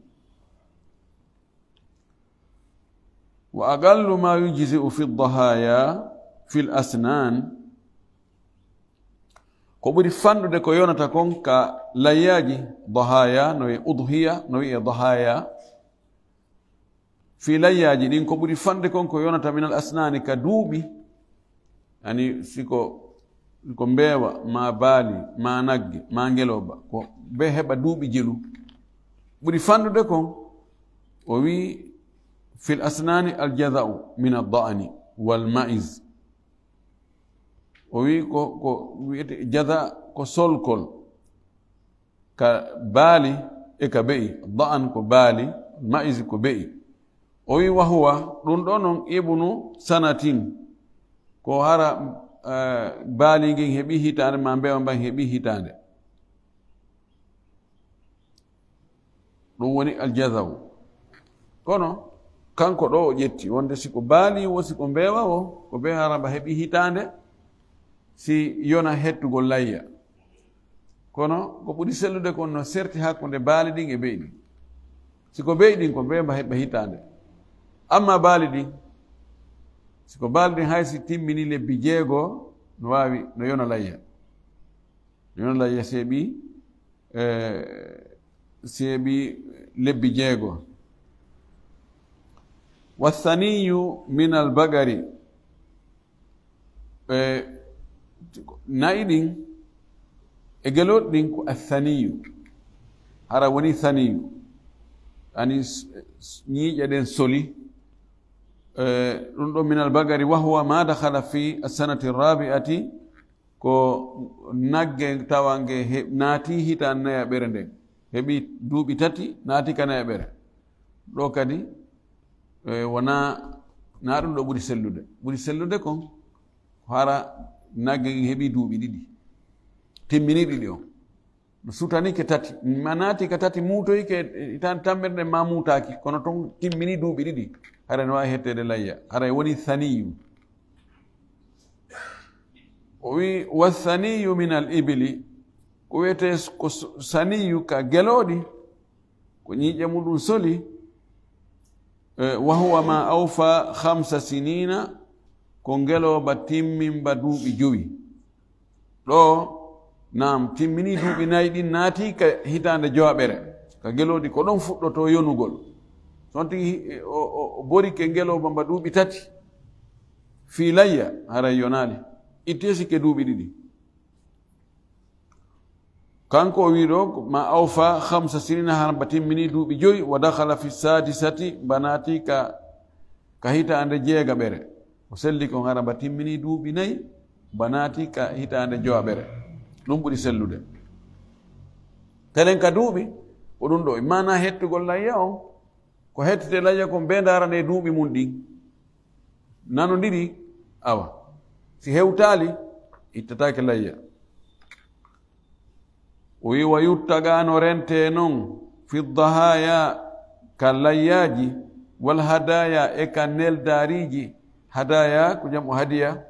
Wa aqallu ma yujzi'u fi dhahaya fil asnan. Ko ɓuri fanɗude ko yonata kon ka layyaaji, dahaya, no wi'e udhiya, no wi'e dahaya. Fii layyaaji ɗin, ko ɓuri fanɗude kon ko yonata minal asnaani ka duuɓi, yani si ko, si ko mbeewa, maa baali, maa nagge, maa ngelooba, ko bee heɓa duuɓi jelu. Ɓuri fanɗude kon, o wi'i, fil asnaani al jaza'u min ad da'ani wal ma'iz. O wi'i ko, ko wi'ete jaza ko solkol ka baali e ka be'i, da'an ko baali, ma'iz ko be'i. O wi'i wa huwa, ɗum ɗo non ibnu sanatin, ko hara, eh, baali ngin heɓi hitaande, maa mbeewa mban heɓi hitaande. Ɗum woni aljazaw. Kono kanko ɗo o ƴetti wonde si ko baali wo, si ko mbeewa wo, ko bee haraba heɓi hitaande, si yona hettugol layya. Kono ko ɓuri sellude kon no serti hakkunde baali ɗin e be'i ɗin. Si ko be'i ɗin, ko bee mba heɓa hitaande. Amma baali ɗin, si ko baali ɗin hay si timmini lebbi jeego, no waawi, no yona layya. No yona layya seeɓi, eh, seeɓi lebbi jeego. Wathaniyu min albagari. Eh, na'i ɗin e gelooɗi ɗin ko athaniyu. Hara woni thaniyu. Ani s-, s-, ñiiƴe ɗen soli. Eh, ɗum ɗo min albagari, wa huwa ma dakhala fi assanati rabi'ati, ko nagge tawange he-, naati hitaande nayaɓere nden. Heɓi duuɓi tati, naati ka nayaɓere. Ɗo kadi, eh, wona, na ɗum ɗo ɓuri sellude. Ɓuri sellude kon, ko hara nagge ngen heɓi duuɓi ɗiɗi. Timmini ɗiɗi on. No sutanike tati. Ma naati ka tati, muutoyike, eh, tan tammirde ma muutaaki. Kono ton timmini duuɓi ɗiɗi. Hara no waawi hetteede layya. Hara woni saniyu. O wi, "Wa saniyu min al ibili." Ko wiyetee s-, ko s-, saniyu ka gelooɗi. Ko ñiiƴe muɗum soli. Eh, wa huwa ma awfa khamsa sinina. Ko ngelooba timminba duuɓi jowi. Ɗo, naam, timmini duuɓi nayi ɗin naati ka hitaande jowaɓere. Ka gelooɗi ko ɗon fuɗɗotoo yonugol. So on tigi o, o, o borike ngelooba mba duuɓi tati. Fii layya, haray yonaali. Ittee sikke duuɓi ɗiɗi. Kanko o wii ɗo, ma awfa khamsa sinina, hara mba timmini duuɓi joyi, wa dakhala fi sadisati, mba naati ka, ka hitaande jeegaɓere. O selli kon hara mba timmini duuɓi nayi, mba naati ka hitaande jowaɓere. Ɗum ɓuri sellude. Telen ka duuɓi, ko ɗum ɗo. Maana hettugol layya on, ko hettete layya kon, ɓe ndaarane duuɓi mum ɗin. Nanondiri, awa. Si hewtaali, ittataake layya. O wi, "Wa yuttaga no rente non, fi dahaya, ka layyaaji, wal hadaya, e ka neldaariiji." Hadaya, ko jam'u hadiya,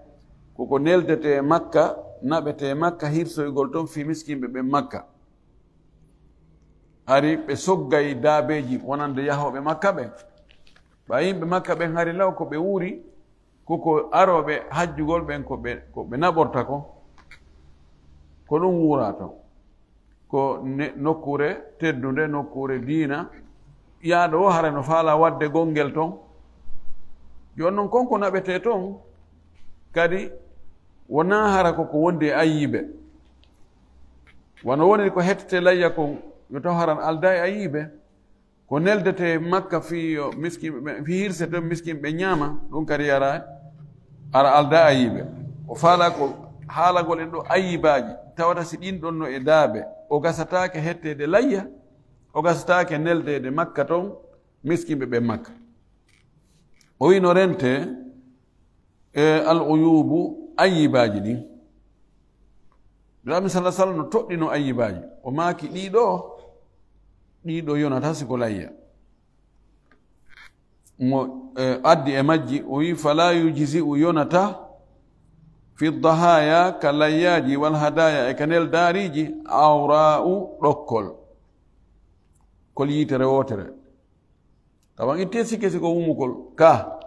ko ko neldete Makka, naɓete Makka, hirsoygol ton fii miskinɓe ɓen Makka. Hari ɓe soggay daabeeji wonande yahooɓe Makka ɓen. Ɓa yimɓe Makka ɓen hari law ko ɓe wuuri, ko ko arooɓe hajjugol ɓen ko ɓe, ko ɓe naɓorta ko, ko ɗum wuuraa ton. ko ne-, nokkuure teddunde, nokkuure diina. Yahɗo o hara no faalaa waɗde gonngel toon. Jooni noon, kon ko naɓetee toon, kadi wonaa hara ko ko wondi e ayiibe. Wano woni ko hettete layya kon, yo taw hara aldaa e ayiibe. Ko neldetee Makka fii yo miskinɓe ɓe, fii hirse toon miskinɓe ñaama, ɗum kadi yara, ara aldaa ayiibe. O faalaa ko haalagol en ɗo ayiibaaji, tawata si ɗin ɗon no e daabe, o gasataake hetteede layya, o gasataake neldeede Makka toon, miskinɓe ɓe Makka. O wi'i no rentee, e al uyubu, ayiibaaji ɗin. Nulaaɗo sallallahu alaihi wasallam no toɗɗino ayiibaaji. O maaki ɗiɗo, ɗiɗo yonata si ko layya. Mo, e, addi e majji, o wi'i, "Fala yujzi'u, yonata, fi dahaya, ka layyaaji, wal hadaya, e ka neldaariiji, awra'u, ɗokkol." Kol yiitere wootere. Tawan ittee sikke si ko wumukol. Ka.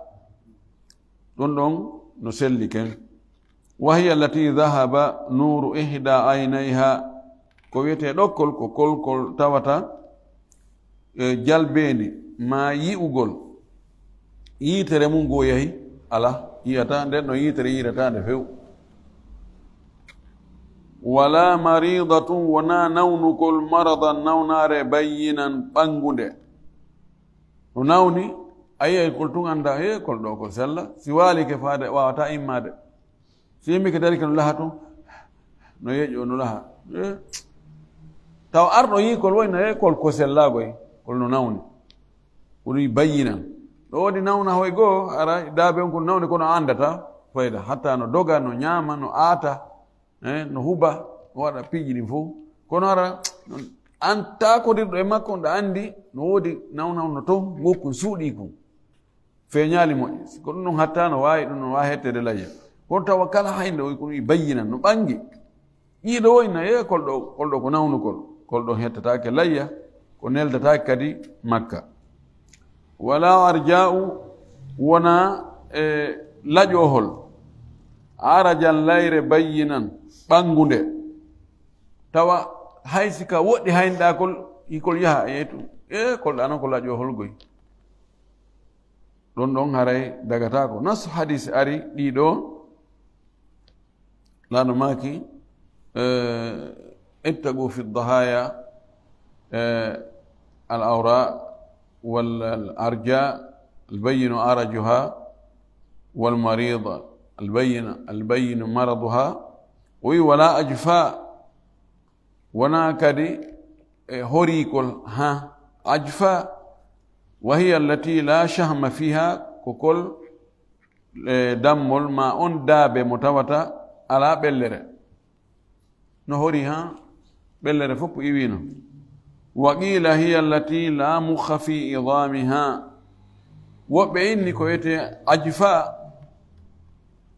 Ɗum ɗon no selli ken. Wa hiya allati dhahaba nuru ihda aynayha. Ko wiyetee ɗokkol, ko kolkol tawata, e, jalbeendi maa yi'ugol. Yiitere mum goo yahi, ala, yi'ata nde, no yiitere yi'irata nde few. Wala maridatun, wonaa nawnugol, maradan, nawnaare, bayyinan, ɓanngunde. No nawni, a yi'ay kol tun annda, he, kol ɗo ko sella. Si waalike faade, waawataa immaade. Si immike darike no laha tun, no yeƴo, no laha. Eh. Taw arɗo yi'i kol woy no, he, kol ko sellaagoy, kol no nawni. Ko ɗum bayyinan. Ɗo woodi nawna hoy goo, ara daabe on ko nawni kono a anndata fayda. Hatta no doga, no ñaama, no aata, eh, no huba, no waɗa piiji ɗin fow. Kono ara, an taakodirɗo e makko, on ɗa anndi, no woodi nawna on no toon, ngokku suuɗii kun. Feeñaali moƴƴi. Si ko ɗum ɗon hatta no waawi, ɗum no waawi hetteede layya. Kono tawa kala haynde o, ko ɗum bayyinan, no ɓangi. Ɗiɗo woy na, e kol ɗo, kol ɗo ko nawnugol, kol ɗo hettataake layya, ko neldataake kadi Makka. Wala arja'u, wona e laƴoohol, arajan, layre, bayyinan, ɓanngunde. Tawa hay si ka woɗɗi haynɗaa kol, hikol yaha e yeetu, e kol ɗaa non ko laƴoohol goy. Ɗon ɗon haray dagataako. Nasu hadis ari ɗiɗo, Laano maaki, eh, "Ibtagu fi dahaya, eh, al awra wal, al arja, al bayyinu arajuha, wal marida, al bayyin, al bayyinu maraduha." O wi, "Wala ajfa, wona kadi e horiikol, ha, ajfa, wa hiya allati la shahma fiha, ko kol e dammol ma on daabe mo tawata alaa ɓellere." No hori ha ɓellere fof iwino. "Wa qila hiya allati la mukha fi idamiha." Woɓɓe inni ko wiyetee ajfa,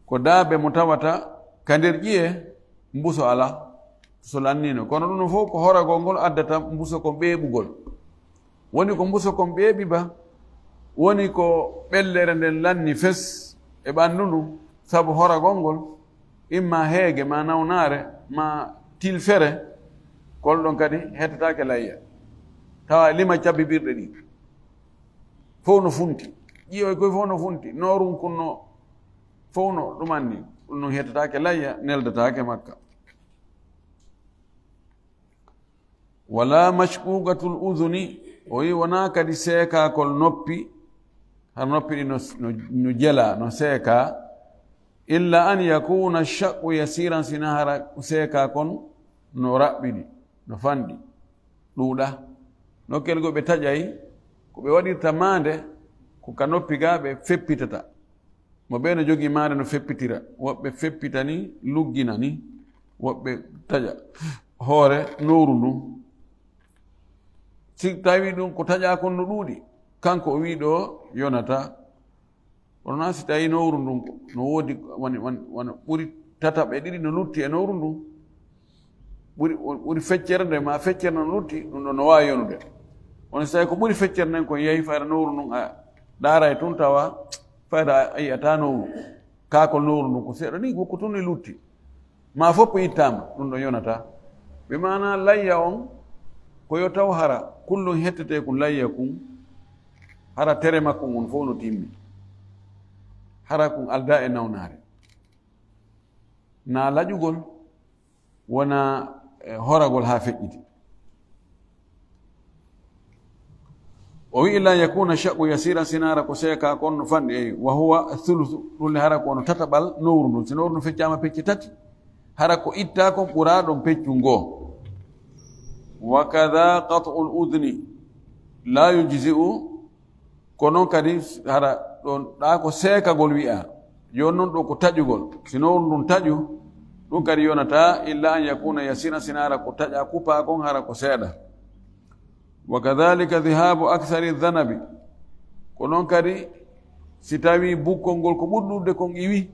ko daabe mo tawata ka nder ƴiye mbuso alaa. So lannino. Kono ɗum fof ko horagol ngol addata mbuso kon ɓeeɓugol. Woni ko mbuso kon ɓeeɓi ba, woni ko ɓellere nden lanni fes e ɓanndu ndu, sabu horagol ngol, imma heege, ma nawnaare, ma tilfere, kol ɗon kadi hettataake layya. Tawa lima cabbibirɗe ɗi. Fof no funti. Ƴiyoy koy fof no funti. Noorum kun no, fof no ɗum anni. Ɗum non hettataake layya, neldataake Makka. Wala mashquqatul udhuni, o wi wonaa kadi seekaakol noppi, har noppi ɗi no, no, no jela, no seeka, illa an yakuna shaqqu yasiran, sina hara seeka kon no raɓɓiɗi, no fanɗi, ɗuuɗa. Nokkel go ɓe taƴay, ko ɓe waɗirta maande, ko ka noppi ga ɓe feppitata. Mo ɓe no jogii maande no feppitira, woɓɓe feppita ni, luggina ni, woɓɓe taƴa hoore nowru ndun. Si tawi ɗum ko taƴa kon no ɗuuɗi, kanko o wi ɗo yonata. Kono na si tawi nowru ndun ko no woodi woni, woni, woni ɓuri tataɓe ɗiɗi no lutti e nowru ndun, ɓuri, ɓuri feccere nde ma feccere no lutti, ɗum ɗo no waawi yonude. Kono si tawi ko ɓuri feccere nden kon yehi fayda nowru ndun a ɗaaray tun tawa fayda a yi'ata nowru. Kaakol nowru ndun ko seeɗa ni, wokko tun e lutti. Ma fof ittaama, ɗum ɗo yonata. Ɓe maana layya on, ko yo taw hara kullum hettetee kun layya kun, hara tere makko ngun fof no timmi. Hara kun aldaa e nawnaare. Na laƴugol, wona, eh, horagol haa feƴƴiti. O wi, "Illa an yakuna shaqqu yasiran", sinaara ko seeka kon no fanɗi, eyi, "wa huwa thuluthu", ɗum le hara ko no tataɓal nowru ndun. Si nowru ndun feccaama pecce tati, hara ko itta kon ɓura ɗon peccu ngo. "Wa kadha qat'ul udhni la yujzi'u", ko non kadi hara ɗon ɗa ko seekagol wi'a. Yo non ɗo ko taƴugol. Si nowru ndun taƴu, ɗum kadi yonata, "illa an yakuna yasiran", sinaara ko taƴa kupa kon hara ko seeɗa. "Wa kadhalika dhihabu akthari dhanabi", ko non kadi si tawi bukkol ngol ko ɓurɗude kon iwi,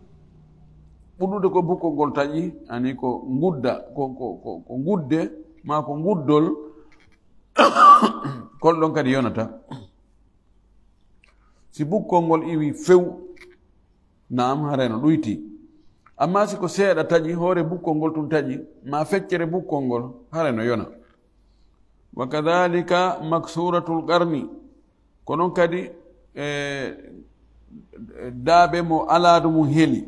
ɓurɗude ko bukkol ngol taƴi, ani ko ngudda, ko, ko, ko, ko ngudde, ma ko nguddol, kol ɗon kadi yonata. Si bukkol ngol iwi few, naam, haray no ɗuyti. Amma si ko seeɗa taƴi, hoore bukkol ngol tun taƴi, ma feccere bukkol ngol, haray no yona. "Wa kadhalika maksuratul qarni", ko non kadi, e, daabe mo alaadu mum heli.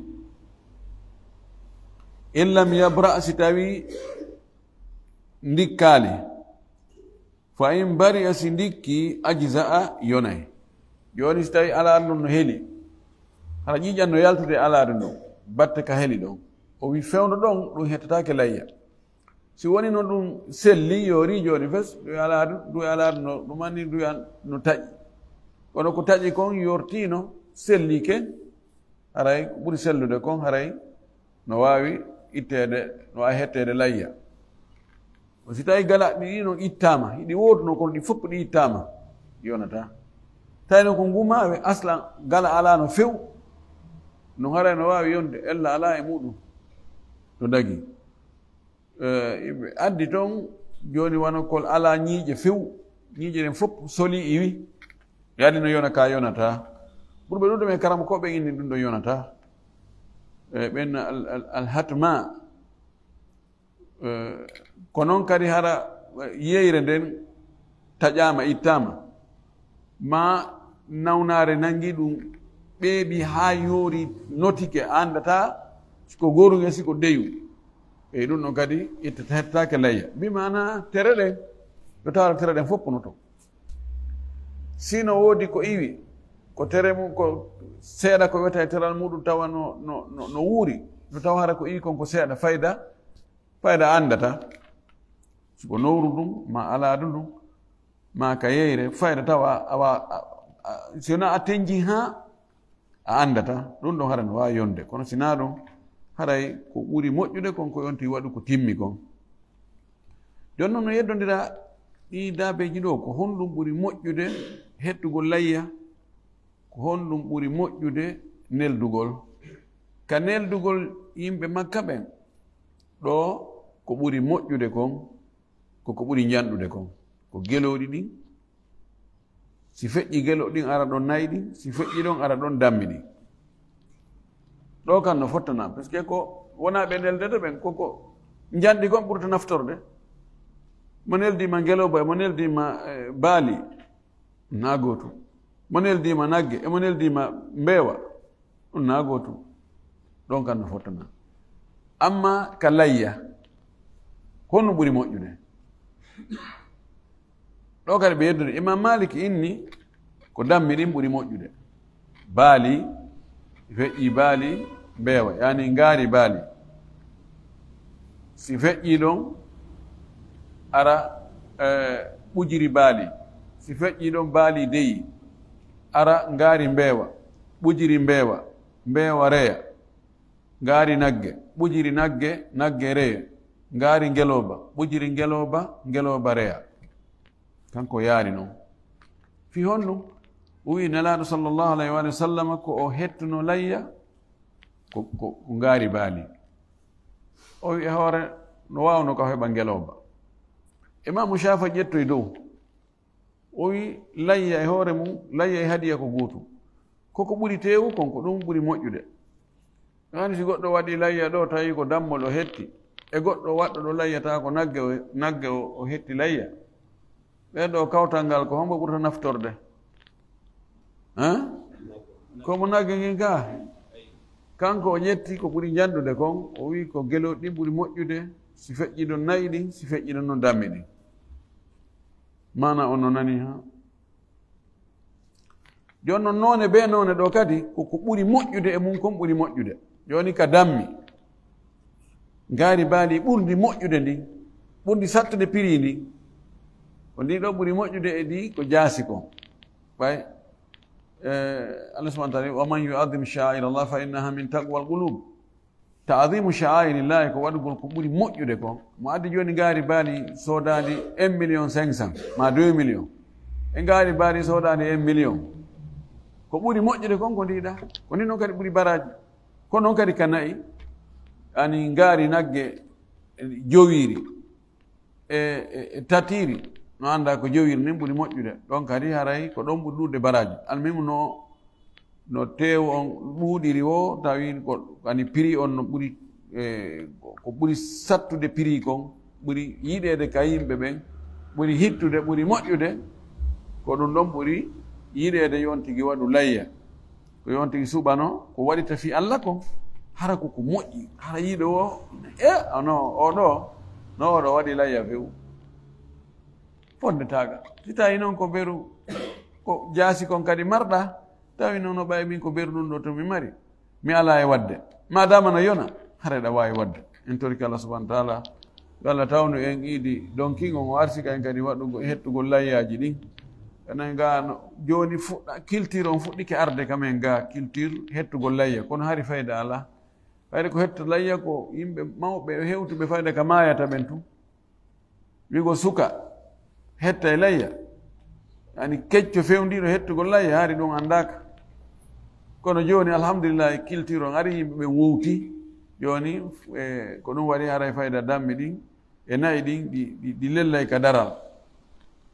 "In lam yabra", si tawi ndikkaali. "Fa in bari'a", si ndikki, "ajza'a", yonay. Jooni si tawi alaadu ndun no heli, hara ƴiiƴan no yaltude e alaadu ndun, batte ka heli ɗon. O wi fewndo ɗon, ɗum hettataake layya. Si woni no ɗum selli, yoori jooni fes, ɗum e alaadu, ɗum e alaadu no, ɗum anni ɗum an no taƴi. Kono ko taƴi kon yortiino, sellike, haray ko ɓuri sellude kon, haray no waawi itteede, no waawi hetteede layya. Ko si tawi gala ɗi, ɗi non ittaama, hiɗi wootuno, kono ɗi fof ɗi ittaama, yonata. Tawi no ko ngumaawe aslan gala alaano few, no haray no waawi yonde, ella alaa e muɗum no dagi. Eh, yimɓe addi toon, jooni wano kol alaa ñiiƴe few, ñiiƴe ɗen fof soli iwi, yaadi no yona ka yonata. Ɓurɓe ɗuuɗe men karamokooɓe inni ɗum ɗo yonata. Eh, ɓen al-, al-, alhatma. Eh, ko noon kadi hara yeyre nden taƴaama, ittaama. Ma nawnaare nangi ɗum, ɓeeɓi haa yoori, notike, a anndataa si ko gooruŋel, si ko deyu. E ɗum ɗon kadi ittata, hettataake layya. Bi maana tere ɗen, ɗo tawata tere ɗen fof no toon. Si no woodi ko iwi, ko tere mum, ko seeɗa ko wiyata e teral muɗum tawa no, no, no, no wuuri, no tawa hara ko iwi kon ko seeɗa fayda, fayda anndata. Si ko nowru ndun, ma alaadu ndun, ma ka yeyre, fayda tawa awa, a, a, si wona a tenji haa a anndata, ɗum ɗon hara no waawi yonde. Kono si naa ɗum, haray ko ɓuri moƴƴude kon ko yonti waɗu ko timmi kon. Jooni non no yeddondira ɗii daabeeji ɗoo, ko honɗum ɓuri moƴƴude hettugol layya? Ko honɗum ɓuri moƴƴude neldugol? Ka neldugol yimɓe Makka ɓen, ɗoo ko ɓuri moƴƴude kon, ko ko ɓuri njanɗude kon, ko gelooɗi ɗin. Si feƴƴi gelo ɗin ara ɗon nayi ɗin, si feƴƴi ɗon ara ɗon dammi ɗin. Ɗo kan no fottana, parce que ko wona ɓe neldata ɓen, ko, ko njanɗi kon ɓurta naftorde. Mo neldi ma ngelooba, mo neldi ma, eh, baali, na gootu. Mo neldi ma nagge, e mo neldi ma mbeewa, ɗum na gootu. Ɗon kan no fottana. Amma ka layya, honno ɓuri moƴƴude? Ɗo kadi ɓe yeddude. Imam Malik inni ko dammi ɗin ɓuri moƴƴude. Baali, si feƴƴi baali, mbeewa, yani ngaari baali. Si feƴƴi ɗon, ara, eh, ɓujiri baali. Si feƴƴi ɗon, baali deyi, ara ngaari mbeewa, ɓujiri mbeewa, mbeewa reya. Ngaari nagge, ɓujiri nagge, nagge reya. Ngaari ngelooba, ɓujiri ngelooba, ngelooba reya. Kanko yaari non. Fii honɗum? O wi'i Nelaaɗo sallallahu alayhi wa sallam ko o hettuno layya ko, ko, ko ngaari baali. O wi'i e hoore no waawno ka heɓa ngelooba. Imaamu Shaafi'i ƴettoyi dow. O wi'i layya e hoore mum, layya e hadiya ko gootum. Koko ɓuri teewu kon, ko ɗum ɓuri moƴƴude. Hani si goɗɗo waɗi layya ɗo, tawi ko dammol o hetti, e goɗɗo waɗɗo ɗo layyata ko nagge o, nagge o, o hetti layya. Ɓee ɗo kawtal ngal ko hombo ɓurta naftorde? Hein? Ko mo nagge ngen ka. Kanko o ƴetti ko ɓuri njanɗude kon, o wi ko gelo ɗin ɓuri moƴƴude, si feƴƴi ɗon nayi ɗin, si feƴƴi ɗon no dammi ɗin. Mana on no nani ha? Jooni non noone bee noone ɗo kadi, ko ko ɓuri moƴƴude e mum kon ɓuri moƴƴude. Jooni ka dammi, ngaari baali ɓurndi moƴƴude ndi, ɓurndi sattude prix ndi, ko ndi ɗo ɓuri moƴƴude e ndi ko jaasi kon. Ɓay, eh, Allah subhanahu wa ta'ala, "Wa man yu'azzim sha'air Allah fa innaha min taqwal qulub." Ta'zimu sha'airillahi ko waɗugol ko ɓuri moƴƴude kon. Mo addi jooni ngaari baali soodaandi un million cinq cent, ma deux millions. E ngaari baali soodaandi un million. Ko ɓuri moƴƴude kon ko ndi ɗa. Ko ndi non kadi ɓuri baraaji. Ko non kadi ka na'i, ani ngaari nagge, e, jowiiri, e, e, e tatiiri, no anndaa ko jowiiri nin ɓuri moƴƴude. Ɗon kadi haray ko ɗon ɓuri ɗuuɗde baraaji. Almuhimu no, no teewu on ɗuuɗiri o, tawi ko, ani prix on no ɓuri, e, ko, ko ɓuri sattude prix kon, ɓuri yiɗeede ka yimɓe ɓen, ɓuri hittude, ɓuri moƴƴude, ko ɗum ɗon ɓuri yiɗeede yo on tigi waɗu layya. Ko yo on tigi suɓano ko waɗita fii Alla kon. Hara ko ko moƴƴi, hara yiɗo o, e, ono, o ɗo, no o ɗo waɗi layya few. Fonnde taaga. Si tawi non ko beru, ko jaasi kon kadi marɗa, tawi non no ɓay min ko beru ɗum ɗo to mi mari. Mi alaa e waɗde. Maadaama no yona, hara eɗa waawi waɗde. En torike Allah subhanahu wa ta'ala, yo Allah tawnu en iidi donkingo ngo arsika en kadi waɗugo, hettugol layyaaji ɗin. Enen ga no, jooni fuɗɗa, culture on fuɗɗike arde ka men ga, culture hettugol layya. Kono hari fayda alaa. Hayre ko hetta layya ko yimɓe mawɓe hewtuɓe fayda ka maayata ɓen tun. Wi'ugol suka hetta e layya. Yani kecco fewndiiɗo hettugol layya, hari ɗum anndaaka. Kono jooni, alhamdulillahi, culture on ari, yimɓe ɓen wowti. Jooni, e, ko ɗum waɗi haray fayda dammi ɗin, e na'i ɗin, ɗi, ɗi, ɗi lellay ka daral.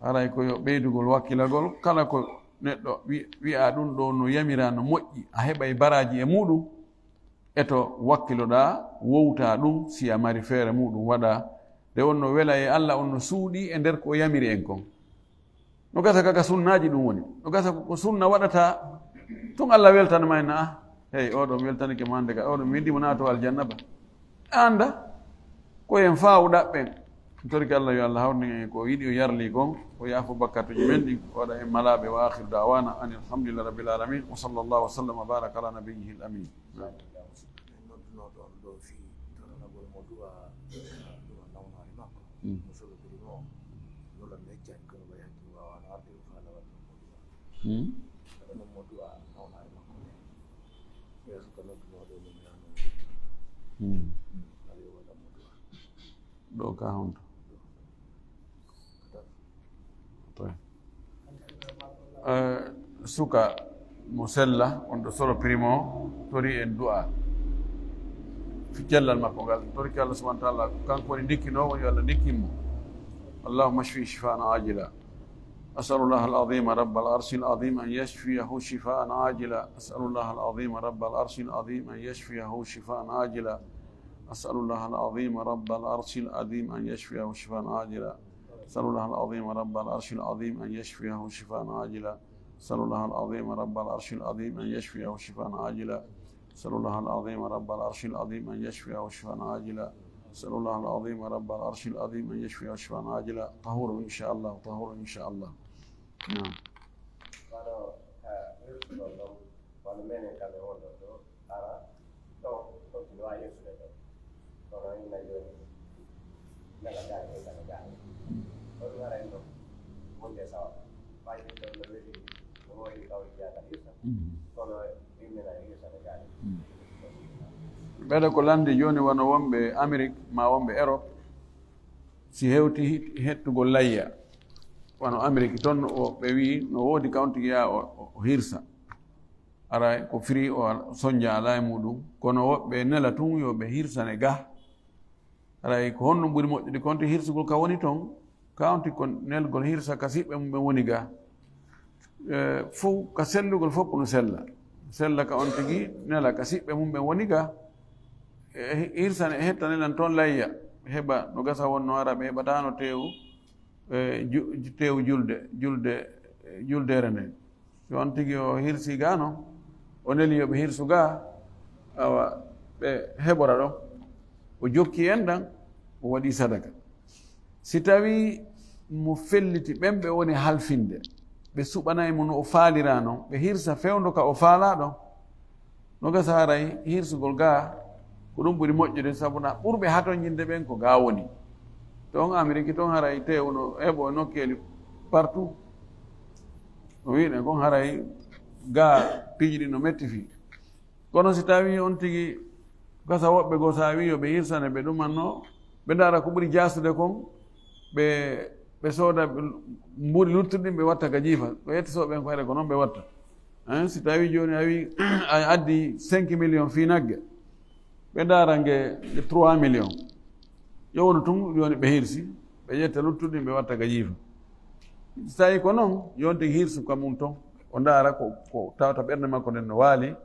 Haray ko yo ɓeydugol wakkilagol, kala ko neɗɗo wi-, wi'a ɗum ɗo no yamira, no moƴƴi, a heɓay baraaji e muɗum. E to wakkiloɗaa, wowtaa ɗum, si a mari feere muɗum waɗaa. Nde on no wela e Alla, on no suuɗii e nder ko o yamiri en kon. No gasa ka, ka sunnaaji ɗum woni. No gasa ko sunna waɗataa, tun Alla weltana ma en, ah, hey, oɗo mi weltanike ma hannde ka, oɗo mi winndi mo naato aljanna ba. A annda, ko en faawu ɗaɓɓen. Torki Alla, yo Alla hawrnin en ko yiɗi o yarli kon, o yaafo bakkatuji men ɗin, o waɗa en malaaɓe. Wa akhiru da'wana anil hamdulillahi rabbil alamin. Wa sallallahu wa sallam wa baraka ala nabiyyihil amin. Naam. En noddunooɗo on ɗo fii toranagol mo du'a, du'a nawnaari makko. Mm. Mo solo kadi mo, lola mi yeccani kono ɓay hanki mi waawaano arde, o faala waɗde mo du'a. Mm. Waɗa non mo du'a nawnaari makko nde. Ɓeya suka noddunooɗo mo mi yaano. Mm. Ala yo waɗa mo du'a. Ɗo ka honto? Toy. Eh, suka mo sella, on ɗo solo primo, tori en du'a. Fi cellal makko ngal, torki Allah subhanahu wa ta'ala, kanko woni ndikkinoowo, yo Allah ndikkin mo. اللهم اشفه شفاء عاجلا. أسأل الله العظيم رب العرش العظيم أن يشفيه شفاء عاجلا. أسأل الله العظيم رب العرش العظيم أن يشفيه شفاء عاجلا. أسأل الله العظيم رب العرش العظيم أن يشفيه شفاء عاجلا. أسأل الله العظيم رب العرش العظيم أن يشفيه شفاء عاجلا. أسأل الله العظيم رب العرش العظيم أن يشفيه شفاء عاجلا. أسأل الله العظيم رب العرش العظيم أن يشفيه شفاء عاجلا. أسأل الله العظيم رب العرش العظيم أن يشفيه شفاء عاجلا. طهور إن شاء الله، طهور إن شاء الله. نعم. Kono, eh, hirsuɗon ɗon, wano menen kamɓe wonɗon ɗo, ara, ɗo, ɗo kino waawi hirsude ɗo. Kono ina jooni, nana gaari, nana gaari. Ɗon ara en ɗo, wonde sawa. Fayde ɗon no weli, no woodi kawri jaagal hirsa. Mm. Kono yimɓe nana hirsa no gaari. Mm. Ɓeɗe ko landi jooni wano wonɓe Amérique, ma wonɓe Europe, si hewti hit-, hettugol layya, wano Amérique ton, o, ɓe wi'i no woodi kawntigi yaa o, o, o hirsa. Aray ko firi o al-, sonja alaa e muɗum, kono woɓɓe nela tun yo ɓe hirsane ga. Aray ko honno ɓuri moƴƴude konti hirsugol ka woni ton, kawti ko nelgol hirsa ka siɓɓe mum ɓe woni ga. Eh, fow ka sellugol fof no sella. Sella ka on tigi nela ka siɓɓe mum ɓe woni ga. E hi-, hirsane e hettane lan ton layya. heɓa no gasa wonno ara, ɓe heɓataano teewu, e, ju-, teewu julde, julde, e, juldeere nden. Si on tigi o hirsi gaa non, o neli yo ɓe hirsu gaa, awa, ɓe heɓora ɗon. O jokki enɗan, o waɗi sadaka. Si tawii mo felliti ɓen ɓe woni halfinde, ɓe suɓanay mo no o faalira non, ɓe hirsa fewndo ka o faalaa ɗon. No gasa haray hirsugol gaa, ko ɗum ɓuri moƴƴude, sabu na ɓurɓe hatonjinde ɓen ko gaa woni. Ton Ameriki ton haray teewu no heɓo e nokkeeli partout. O wi'i ɗen kon haray gaa piiji ɗin no metti fii. Kono si tawii on tigi gasa woɓɓe goo, si a wi'i yo ɓe hirsane ɓe ɗumanno, ɓe ndaara ko ɓuri jaasude kon, ɓe, ɓe sooda ɓe mbuuɗi luttuɗi ɗin, ɓe watta ka jiifa. Ko yettisooɓe ɓen ko ere ko non ɓe watta. Hein, si tawii jooni a wi'i a addi cinq millions fii nagge, ɓe ndaara nge, nge trois millions. Yo wonu tun jooni ɓe hirsi, ɓe ƴetta luttuɗi ɗin ɓe watta ka jiifa. Si tawii ko non, yo on tigi hirsu ka mun ton, o ndaara ko, ko tawata ɓernde makko nden no waali,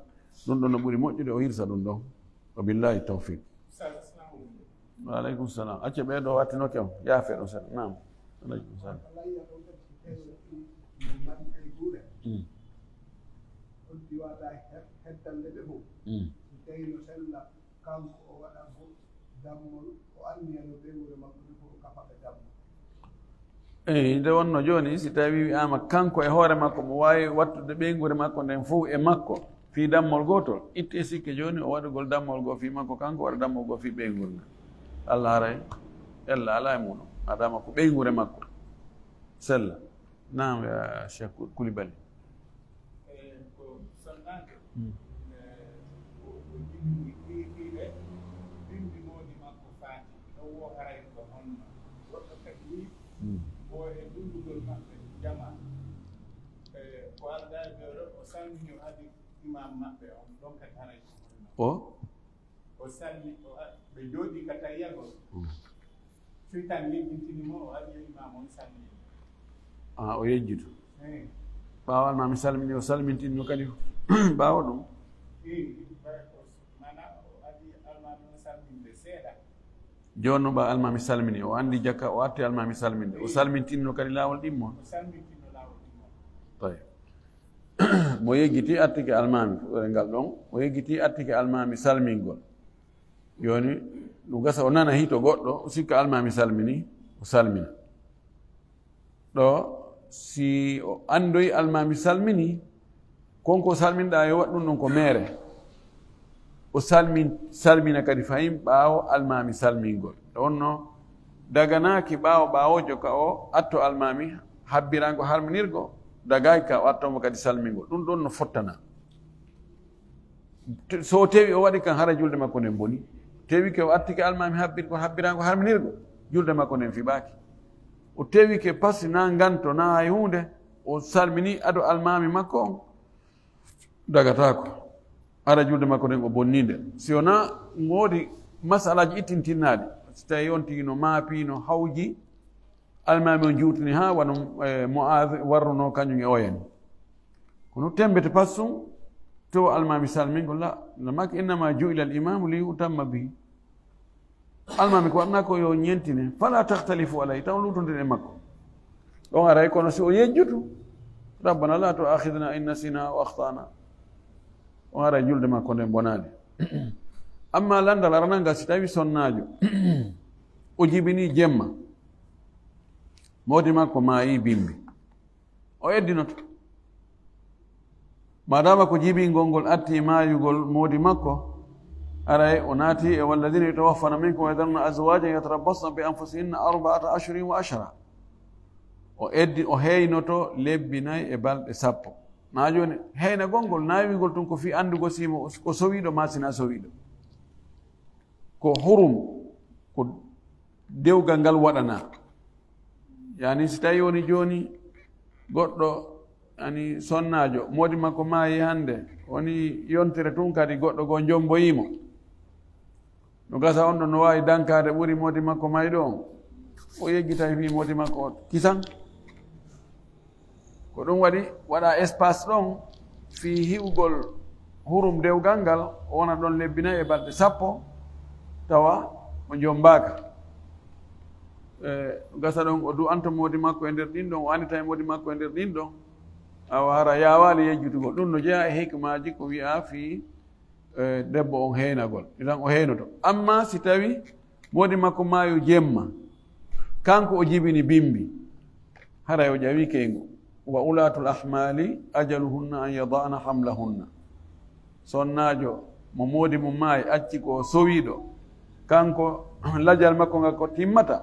ɗum ɗon no ɓuri moƴƴude, o hirsa ɗum ɗon. Wa billahi tawfiq. Wa aleykum salam. Acce ɓee ɗo wattinoke on. Yaafe ɗon seɗɗa. Naam. Wa aleykum salam. Mm. Mm. Kanko o waɗan ko dammol, o anniya no ɓeynguure makko nde fof o kafa ɓe dammol. Eyi, nde wonno jooni, si tawii wi'aama kanko e hoore makko, mo waawi wattude ɓeynguure makko nden fof e makko, fii dammol gootol, itti e sikke jooni o waɗugol dammol goo fii makko kanko, waɗa dammol goo fii ɓeynguure nde. Allah haray, ella alaa e muuɗum, maadaama ko ɓeynguure makko. Sella. Naam, ya Cheikh Koulibaly. E, ko sonnaajo, mm, e, o, o jibini kiikiiɗe, bimbi moodi makko faati. Ɗon wo haray ko honno? Goɗɗo kadi wi, mm, o e dundugol maɓɓe jama. E, ko aldaa e ɓe o, o salmini, o adi imam maɓɓe on. Ɗon kadi haray ko honno? O? O salmi, o a-, ɓe jooɗii ka tayyagol. Mm. Fitan yejjitini mo, o ari yo imaam on salmini. Ah, o yejjitu. Eh. Ɓaawo almaami salmini, o salmintini mo kadi ɓaawo ɗum. Eh, bara ko, maanaa o ari almaami on salminde seeɗa. Jooni no ɓaawo almaami salmini, o anndi jaka, o atti almaami salminde. O, eh, salmintini no kadi laawol ɗimmo. O salmintini no laawol ɗimmo. Tawi. Mo yejjiti attike almaami fuɗɗorel ngal ɗon, o yejjiti attike almaami salmingol. Jooni, ɗum gasa o nana hito goɗɗo, o sikka almaami salmini, o salmina. Ɗo, si o anndoyi almaami salmini, kon ko salminɗaa yo waɗ ɗum ɗon ko meere. O salmin-, salmina kadi fahin ɓaawo almaami salmingol. Ɗon no daganaaki ɓaawo ɓaawoojo ka o atto almaami habbirango harminirgo, dagaaki ka o atto mo kadi salmingol. Ɗum ɗon no fottana. Te-, so o tewi o waɗi kan, hara julde makko nden boni. Tewi ke o attike almaami habbirgo, habbirango harminirgo, julde makko nden fiɓaaki. O tewi ke pasi na nganto na hay huunde, o salmini ado almaami makko on, dagataako. Ara julde makko nden o bonninde. Si wona ngoodi masalaaji ittintinnaaɗi, si tawi on tigi no maapi, no hawji, almaami on juutini haa wano, eh, Mu'aaz warruno kañum e oya ni. Kono tembete passum, to almaami salmingol la, la mak innama ju'ila al imamu li yutamma bihi. Almaami ko waɗnaa ko yo ñentine, fala takhtalifu alayhi, taw luutondir e makko. On aray kono si o yejjutu, rabbana la tu'akhidhna in nasina aw akhtana. On aray julde makko nden bonaali. Amma landal aranal ngal, si tawi sonnaajo, o jibini jemma, moodi makko maayi bimbi. O eddinoto. Maadaama ko jibingol ngol atti maayugol moodi makko, aray o naati e walladina yutawaffana minkum wa yadharuna azwajan yatarabbasna bi anfusihinna arba'ata ashhurin wa ashra. O eddi, o heynoto lebbi nayi e balɗe sappo. Na jooni, heynagol ngol, naawigol tun ko fii anndugol si mo o sowiiɗo maa si na sowiiɗo. Ko hurum, ko dewgal ngal waɗanaa. Yani, si tawi woni jooni goɗɗo, yani, sonnaajo, moodi makko maayi hannde, woni yontere tun kadi goɗɗo goo jomboyii mo. No gasa on ɗon no waawi dankaade ɓuri moodi makko mayɗo on. O yeggitay fii moodi makko on kisan. Ko ɗum waɗi waɗa espace ɗon fii hi'ugol hurum dewgal ngal, o wona ɗon lebbi nayi e balɗe sappo, tawa o jombaaka. E, gasa ɗon o du'anto moodi makko e nder ɗin ɗon, o anita e moodi makko e nder ɗin ɗon. Awa hara yaawaali yejjutugol. Ɗum no jeyaa e hikmaaji ko wi'aa fii, e, debbo on heenagol. Idan o heenoto. Amma si tawi moodi makko maayo jemma, kanko o jibini bimbi, haray o ƴawi keyngu. "Wa ulaatul ahmaali ajaluhunna an yada'na hamlahunna." Sonnaajo mo moodi mum maayi, acci ko o sowiiɗo, kanko lajal makko ngal ko timmata,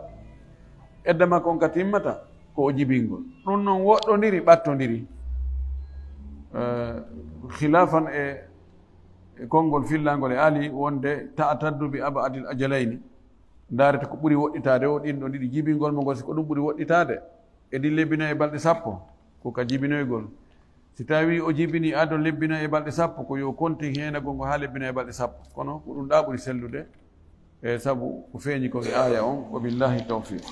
edda makko on ka timmata, ko o jibingol. Ɗum non woɗɗondiri, ɓattondiri. Eh, khilafan e, e konngol fillangol e Ali wonde ta'taddu bi ab'adil ajalayni. Ndaarete ko ɓuri woɗɗitaade o ɗin ɗo ɗiɗi, jibingol mo ngol, si ko ɗum ɓuri woɗɗitaade, e ɗin lebbi nayi e balɗe sappo, ko ka jibinoygol. Si tawi o jibini ado lebbi nayi e balɗe sappo, ko yo konti heenagol ngo haa lebbi nayi e balɗe sappo. Kono ko ɗum ɗa ɓuri sellude, e sabu ko feeñi ko e aaya on. Wa billahi tawfiq.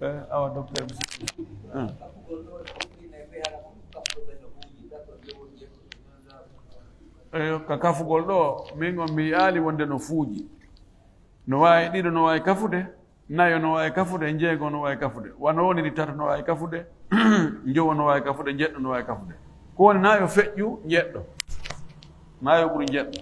Eh, awa, docteur, bisimilla. Eh. Eyo, ka kafugol ɗo, min on mi yi'aali wonde no fuuji. No waawi ɗiɗo, no waawi kafude, nayo no waawi kafude, njeego no waawi kafude. Wano woniri tato no waawi kafude, njowo no waawi kafude, njeɗɗo no waawi kafude. Ko woni nayo feƴƴu njeɗɗo. Nayo ɓuri njeɗɗo.